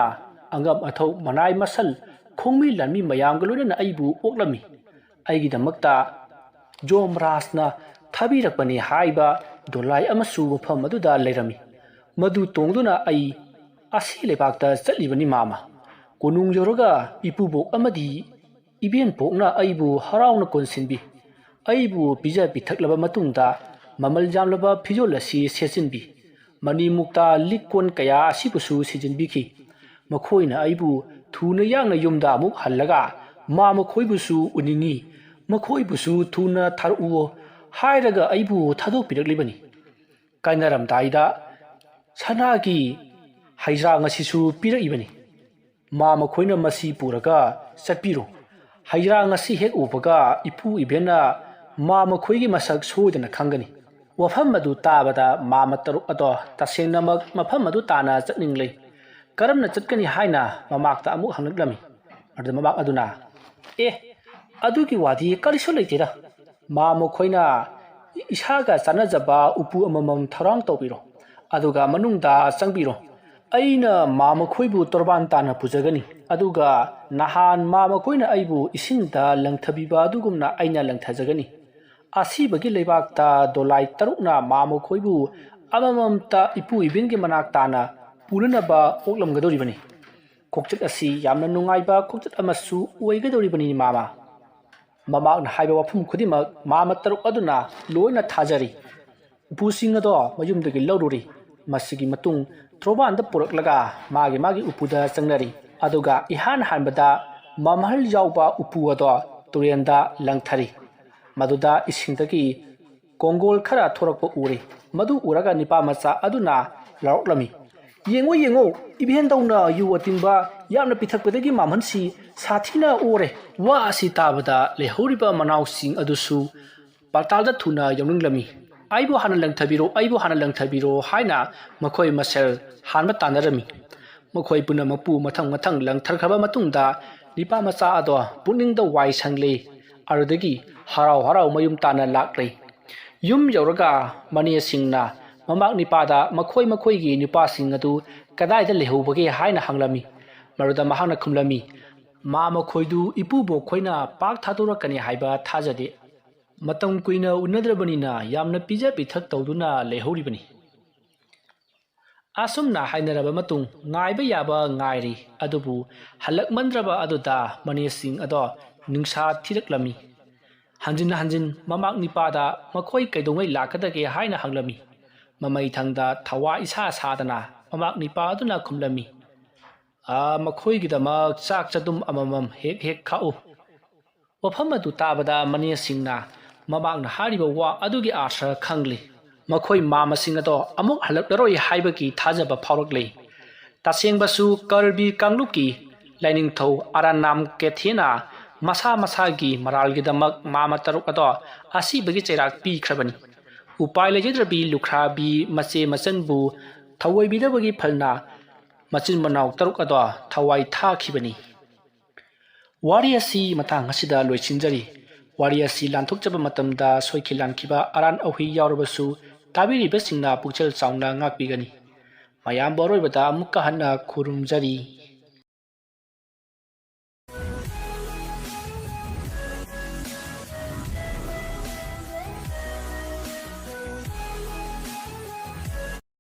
ꯑꯉꯝ ꯑꯊꯧ, ꯃꯅꯥꯏ ꯃꯁꯜ, ꯈꯣꯡꯃꯤ ꯂꯥꯟꯃꯤ ꯃꯌꯥꯝꯒ ꯂꯣꯏꯅꯅ ꯑꯩꯕꯨ ꯑꯣꯛꯂꯝꯃꯤ꯫ ꯑꯩꯒꯤꯗꯃꯛꯇ ꯖꯣꯝꯔꯥꯖꯅ ꯊꯥꯕꯤꯔꯛꯄꯅꯤ ꯍꯥꯏꯕ ꯗꯣꯂꯥꯏ ꯑꯃꯁꯨ ꯃꯐꯝ ꯑꯗꯨꯗ ꯂꯩꯔꯝꯃꯤ꯫ ꯃꯗꯨ ꯇꯣꯡꯗꯨꯅ ꯑꯩ ꯑꯁꯤ ꯂꯩꯕꯥꯛꯇ ꯆꯠꯂꯤꯕꯅꯤ ꯃꯥꯃ꯫ ꯀꯣꯅꯨꯡ ꯌꯧꯔꯒ ꯏꯄꯨꯕꯣꯛ ꯑꯃꯗꯤ ꯏꯕꯦꯟꯄꯣꯛꯅ ꯑꯩꯕꯨ ꯍꯔꯥꯎꯅ ꯀꯣꯟꯁꯤꯟꯕꯤ꯫ ꯑꯩꯕꯨ ꯄꯤꯖ ꯄꯤꯊꯛꯂꯕ ꯃꯇꯨꯡꯗ ꯃꯃꯜ ꯌꯥꯝꯂꯕ ꯐꯤꯖꯣꯜ ꯑꯁꯤ ꯁꯦꯠꯆꯤꯟꯕꯤ꯫ ꯃꯅꯤ ꯃꯨꯛꯇ ꯂꯤꯛ ꯀꯣꯟ ꯀꯌꯥ ꯑꯁꯤꯕꯨꯁꯨ ꯁꯤꯖꯤꯟꯕꯤꯈꯤ꯫ ꯃꯈꯣꯏꯅ ꯑꯩꯕꯨ ꯊꯨꯅ ꯌꯥꯡꯅ ꯌꯨꯝꯗ ꯑꯃꯨꯛ ꯍꯜꯂꯒ ꯃꯥ ꯃꯈꯣꯏꯕꯨꯁꯨ ꯎꯅꯤꯡꯏ, ꯃꯈꯣꯏꯕꯨꯁꯨ ꯊꯨꯅ ꯊꯥꯔꯛꯎ ꯍꯥꯏꯔꯒ ꯑꯩꯕꯨ ꯊꯥꯗꯣꯛꯄꯤꯔꯛꯂꯤꯕꯅꯤ꯫ ꯀꯥꯏꯅꯔꯝꯗꯥꯏꯗ ꯁꯅꯥꯒꯤ ꯍꯩꯖ꯭ꯔꯥꯡ ꯑꯁꯤꯁꯨ ꯄꯤꯔꯛꯏꯕꯅꯤ꯫ ꯃꯥ ꯃꯈꯣꯏꯅ ꯃꯁꯤ ꯄꯨꯔꯒ ꯆꯠꯄꯤꯔꯣ꯫ ꯍꯩꯖ꯭ꯔꯥꯡ ꯑꯁꯤ ꯍꯦꯛ ꯎꯕꯒ ꯏꯄꯨ ꯏꯕꯦꯟꯅ ꯃꯥ ꯃꯈꯣꯏꯒꯤ ꯃꯁꯛ ꯁꯣꯏꯗꯅ ꯈꯪꯒꯅꯤ꯫ ꯋꯥꯐꯝ ꯑꯗꯨ ꯇꯥꯕꯗ ꯃꯥꯃ ꯇꯔꯨꯛ ꯑꯗꯣ ꯇꯁꯦꯡꯅꯃꯛ ꯃꯐꯝ ꯑꯗꯨ ꯇꯥꯟꯅ ꯆꯠꯅꯤꯡꯂꯦ꯫ ꯀꯔꯝꯅ ꯆꯠꯀꯅꯤ ꯍꯥꯏꯅ ꯃꯃꯥꯛꯇ ꯑꯃꯨꯛ ꯍꯪꯂꯛꯂꯝꯃꯤ꯫ ꯑꯗꯨꯗ ꯃꯃꯥꯛ ꯑꯗꯨꯅ, ꯑꯦ, ꯑꯗꯨꯒꯤ ꯋꯥꯗꯤ ꯀꯔꯤꯁꯨ ꯂꯩꯇꯦꯗ꯫ ꯃꯥ ꯃꯈꯣꯏꯅ ꯏꯁꯥꯒ ꯆꯥꯟꯅꯖꯕ ꯎꯄꯨ ꯑꯃꯃꯝ ꯊꯧꯔꯥꯡ ꯇꯧꯕꯤꯔꯣ, ꯑꯗꯨꯒ ꯃꯅꯨꯡꯗ ꯆꯪꯕꯤꯔꯣ꯫ ꯑꯩꯅ ꯃꯥ ꯃꯈꯣꯏꯕꯨ ꯇꯣꯔꯕꯥꯟ ꯇꯥꯅ ꯄꯨꯖꯒꯅꯤ, ꯑꯗꯨꯒ ꯅꯍꯥꯟ ꯃꯥ ꯃꯈꯣꯏꯅ ꯑꯩꯕꯨ ꯏꯁꯤꯡꯗ ꯂꯪꯊꯕꯤꯕ ꯑꯗꯨꯒꯨꯝꯅ ꯑꯩꯅ ꯂꯪꯊꯖꯒꯅꯤ꯫ ꯑꯁꯤꯕꯒꯤ ꯂꯩꯕꯥꯛꯇ ꯗꯣꯂꯥꯏ ꯇꯔꯨꯛꯅ ꯃꯥ ꯃꯈꯣꯏꯕꯨ ꯑꯃꯃꯝꯇ ꯏꯄꯨ ꯏꯕꯦꯟꯒꯤ ꯃꯅꯥꯛ ꯇꯥꯅ ꯄꯨꯅꯅꯕ ꯑꯣꯛꯂꯝꯒꯗꯧꯔꯤꯕꯅꯤ꯫ ꯈꯣꯡꯆꯠ ꯑꯁꯤ ꯌꯥꯝꯅ ꯅꯨꯡꯉꯥꯏꯕ ꯈꯣꯡꯆꯠ ꯑꯃꯁꯨ ꯑꯣꯏꯒꯗꯧꯔꯤꯕꯅꯤ, ꯃꯥꯃ꯫ ꯃꯃꯥꯛꯅ ꯍꯥꯏꯕ ꯋꯥꯐꯝ ꯈꯨꯗꯤꯡꯃꯛ ꯃꯥꯃ ꯇꯔꯨꯛ ꯑꯗꯨꯅ ꯂꯣꯏꯅ ꯊꯥꯖꯔꯤ꯫ ꯎꯄꯨꯁꯤꯡ ꯑꯗꯣ ꯃꯌꯨꯝꯗꯒꯤ ꯂꯧꯔꯨꯔꯤ꯫ ꯃꯁꯤꯒꯤ ꯃꯇꯨꯡ ꯊꯣꯔꯕꯥꯟꯗ ꯄꯨꯔꯛꯂꯒ ꯃꯥꯒꯤ ꯃꯥꯒꯤ ꯎꯄꯨꯗ ꯆꯪꯅꯔꯤ꯫ ꯑꯗꯨꯒ ꯏꯍꯥꯟ ꯍꯥꯟꯕꯗ ꯃꯃꯍꯜ ꯌꯥꯎꯕ ꯎꯄꯨ ꯑꯗꯣ ꯇꯨꯔꯦꯟꯗ ꯂꯪꯊꯔꯤ꯫ ꯃꯗꯨꯗ ꯏꯁꯤꯡꯗꯒꯤ ꯀꯣꯡꯒꯣꯜ ꯈꯔ ꯊꯣꯔꯛꯄ ꯎꯔꯦ꯫ ꯃꯗꯨ ꯎꯔꯒ ꯅꯤꯄꯥ ꯃꯆꯥ ꯑꯗꯨꯅ ꯂꯥꯎꯔꯛꯂꯝꯃꯤ, "ꯌꯦꯡꯉꯣ, ꯌꯦꯡꯉꯣ, ꯏꯕꯦꯟꯗꯧꯅ ꯌꯨ ꯑꯇꯤꯡꯕ ꯌꯥꯝꯅ ꯄꯤꯊꯛꯄꯗꯒꯤ ꯃꯃꯍꯜꯁꯤ ꯁꯥꯊꯤꯅ ꯑꯣꯔꯦ!" ꯋꯥ ꯑꯁꯤ ꯇꯥꯕꯗ ꯂꯩꯍꯧꯔꯤꯕ ꯃꯅꯥꯎꯁꯤꯡ ꯑꯗꯨꯁꯨ ꯄꯥꯇꯥꯜꯗ ꯊꯨꯅ ꯌꯧꯅꯤꯡꯂꯝꯃꯤ꯫ "ꯑꯩꯕꯨ ꯍꯥꯟꯅ ꯂꯪꯊꯕꯤꯔꯣ, ꯑꯩꯕꯨ ꯍꯥꯟꯅ ꯂꯪꯊꯕꯤꯔꯣ" ꯍꯥꯏꯅ ꯃꯈꯣꯏ ꯃꯁꯦꯜ ꯍꯥꯟꯕ ꯇꯥꯟꯅꯔꯝꯃꯤ꯫ ꯃꯈꯣꯏ ꯄꯨꯝꯅꯃꯛꯄꯨ ꯃꯊꯪ ꯃꯊꯪ ꯂꯪꯊꯈ꯭ꯔꯕ ꯃꯇꯨꯡꯗ ꯅꯤꯄꯥ ꯃꯆꯥ ꯑꯗꯣ ꯄꯨꯛꯅꯤꯡꯗ ꯋꯥꯏ ꯁꯪꯂꯦ꯫ ꯑꯗꯨꯗꯒꯤ ꯍꯔꯥꯎ ꯍꯔꯥꯎ ꯃꯌꯨꯝ ꯇꯥꯟꯅ ꯂꯥꯛꯂꯦ꯫ ꯌꯨꯝ ꯌꯧꯔꯒ ꯃꯅꯦꯁꯤꯡꯅ ꯃꯃꯥꯛ ꯅꯤꯄꯥꯗ ꯃꯈꯣꯏ ꯃꯈꯣꯏꯒꯤ ꯅꯨꯄꯥꯁꯤꯡ ꯑꯗꯨ ꯀꯗꯥꯏꯗ ꯂꯩꯍꯧꯕꯒꯦ ꯍꯥꯏꯅ ꯍꯪꯂꯝꯃꯤ꯫ ꯃꯗꯨꯗ ꯃꯍꯥꯛꯅ ꯈꯨꯝꯂꯝꯃꯤ, "ꯃꯥ ꯃꯈꯣꯏꯗꯨ ꯏꯄꯨꯕꯣꯛ ꯈꯣꯏꯅ ꯄꯥꯛ ꯊꯥꯗꯣꯔꯛꯀꯅꯤ ꯍꯥꯏꯕ ꯊꯥꯖꯗꯦ꯫ ꯃꯇꯝ ꯀꯨꯏꯅ ꯎꯅꯗ꯭ꯔꯕꯅꯤꯅ ꯌꯥꯝꯅ ꯄꯤꯖ ꯄꯤꯊꯛ ꯇꯧꯗꯨꯅ ꯂꯩꯍꯧꯔꯤꯕꯅꯤ"꯫ ꯑꯁꯨꯝꯅ ꯍꯥꯏꯅꯔꯕ ꯃꯇꯨꯡ ꯉꯥꯏꯕ ꯌꯥꯕ ꯉꯥꯏꯔꯤ, ꯑꯗꯨꯕꯨ ꯍꯜꯂꯛꯃꯟꯗ꯭ꯔꯕ ꯑꯗꯨꯗ ꯃꯅꯦꯁꯤꯡ ꯑꯗꯣ ꯅꯨꯡꯁꯥ ꯊꯤꯔꯛꯂꯝꯃꯤ꯫ ꯍꯟꯖꯤꯟ ꯍꯟꯖꯤꯟ ꯃꯃꯥꯛ ꯅꯤꯄꯥꯗ ꯃꯈꯣꯏ ꯀꯩꯗꯧꯉꯩ ꯂꯥꯛꯀꯗꯒꯦ ꯍꯥꯏꯅ ꯍꯪꯂꯝꯃꯤ꯫ ꯃꯃꯩ ꯊꯪꯗ ꯊꯋꯥ ꯏꯁꯥ ꯁꯥꯗꯅ ꯃꯃꯥꯛ ꯅꯤꯄꯥ ꯑꯗꯨꯅ ꯈꯨꯝꯂꯝꯃꯤ, "ꯑꯥ, ꯃꯈꯣꯏꯒꯤꯗꯃꯛ ꯆꯥꯛ ꯆꯗꯨꯝ ꯑꯃꯃꯝ ꯍꯦꯛ ꯍꯦꯛ ꯈꯥꯛꯎ"꯫ ꯋꯥꯐꯝ ꯑꯗꯨ ꯇꯥꯕꯗ ꯃꯅꯦꯁꯤꯡꯅ ꯃꯃꯥꯛꯅ ꯍꯥꯏꯔꯤꯕ ꯋꯥ ꯑꯗꯨꯒꯤ ꯑꯥꯔꯊ ꯈꯪꯂꯤ꯫ ꯃꯈꯣꯏ ꯃꯥꯃꯁꯤꯡ ꯑꯗꯣ ꯑꯃꯨꯛ ꯍꯜꯂꯛꯂꯔꯣꯏ ꯍꯥꯏꯕꯒꯤ ꯊꯥꯖꯕ ꯐꯥꯎꯔꯛꯂꯤ꯫ ꯇꯁꯦꯡꯕꯁꯨ ꯀꯔꯕꯤ ꯀꯥꯡꯂꯨꯞꯀꯤ ꯂꯥꯏꯅꯤꯡꯊꯧ ꯑꯔꯥꯅꯥꯝ ꯀꯦꯊꯦꯅ ꯃꯁꯥ ꯃꯁꯥꯒꯤ ꯃꯔꯥꯜꯒꯤꯗꯃꯛ ꯃꯥꯃ ꯇꯔꯨꯛ ꯑꯗꯣ ꯑꯁꯤꯕꯒꯤ ꯆꯩꯔꯥꯛ ꯄꯤꯈ꯭ꯔꯕꯅꯤ꯫ ꯎꯄꯥꯏ ꯂꯩꯖꯗ꯭ꯔꯕꯤ ꯂꯨꯈ꯭ꯔꯥꯕꯤ ꯃꯆꯦ ꯃꯆꯟꯕꯨ ꯊꯧꯑꯣꯏꯕꯤꯗꯕꯒꯤ ꯐꯜꯅ ꯃꯆꯤꯟ ꯃꯅꯥꯎ ꯇꯔꯨꯛ ꯑꯗꯣ ꯊꯋꯥꯏ ꯊꯥꯈꯤꯕꯅꯤ꯫ ꯋꯥꯔꯤ ꯑꯁꯤ ꯃꯇꯥꯡ ꯑꯁꯤꯗ ꯂꯣꯏꯁꯤꯟꯖꯔꯤ꯫ ꯋꯥꯔꯤ ꯑꯁꯤ ꯂꯥꯟꯊꯣꯛꯆꯕ ꯃꯇꯝꯗ ꯁꯣꯏꯈꯤ ꯂꯥꯟꯈꯤꯕ ꯑꯔꯥꯟ ꯑꯍꯨꯏ ꯌꯥꯎꯔꯕꯁꯨ ꯇꯥꯕꯤꯔꯤꯕꯁꯤꯡꯅ ꯄꯨꯛꯆꯦꯜ ꯆꯥꯎꯅ ꯉꯥꯛꯄꯤꯒꯅꯤ꯫ ꯃꯌꯥꯝꯕꯨ ꯑꯔꯣꯏꯕꯗ ꯑꯃꯨꯛꯀ ꯍꯟꯅ ꯈꯨꯔꯨꯝꯖꯔꯤ꯫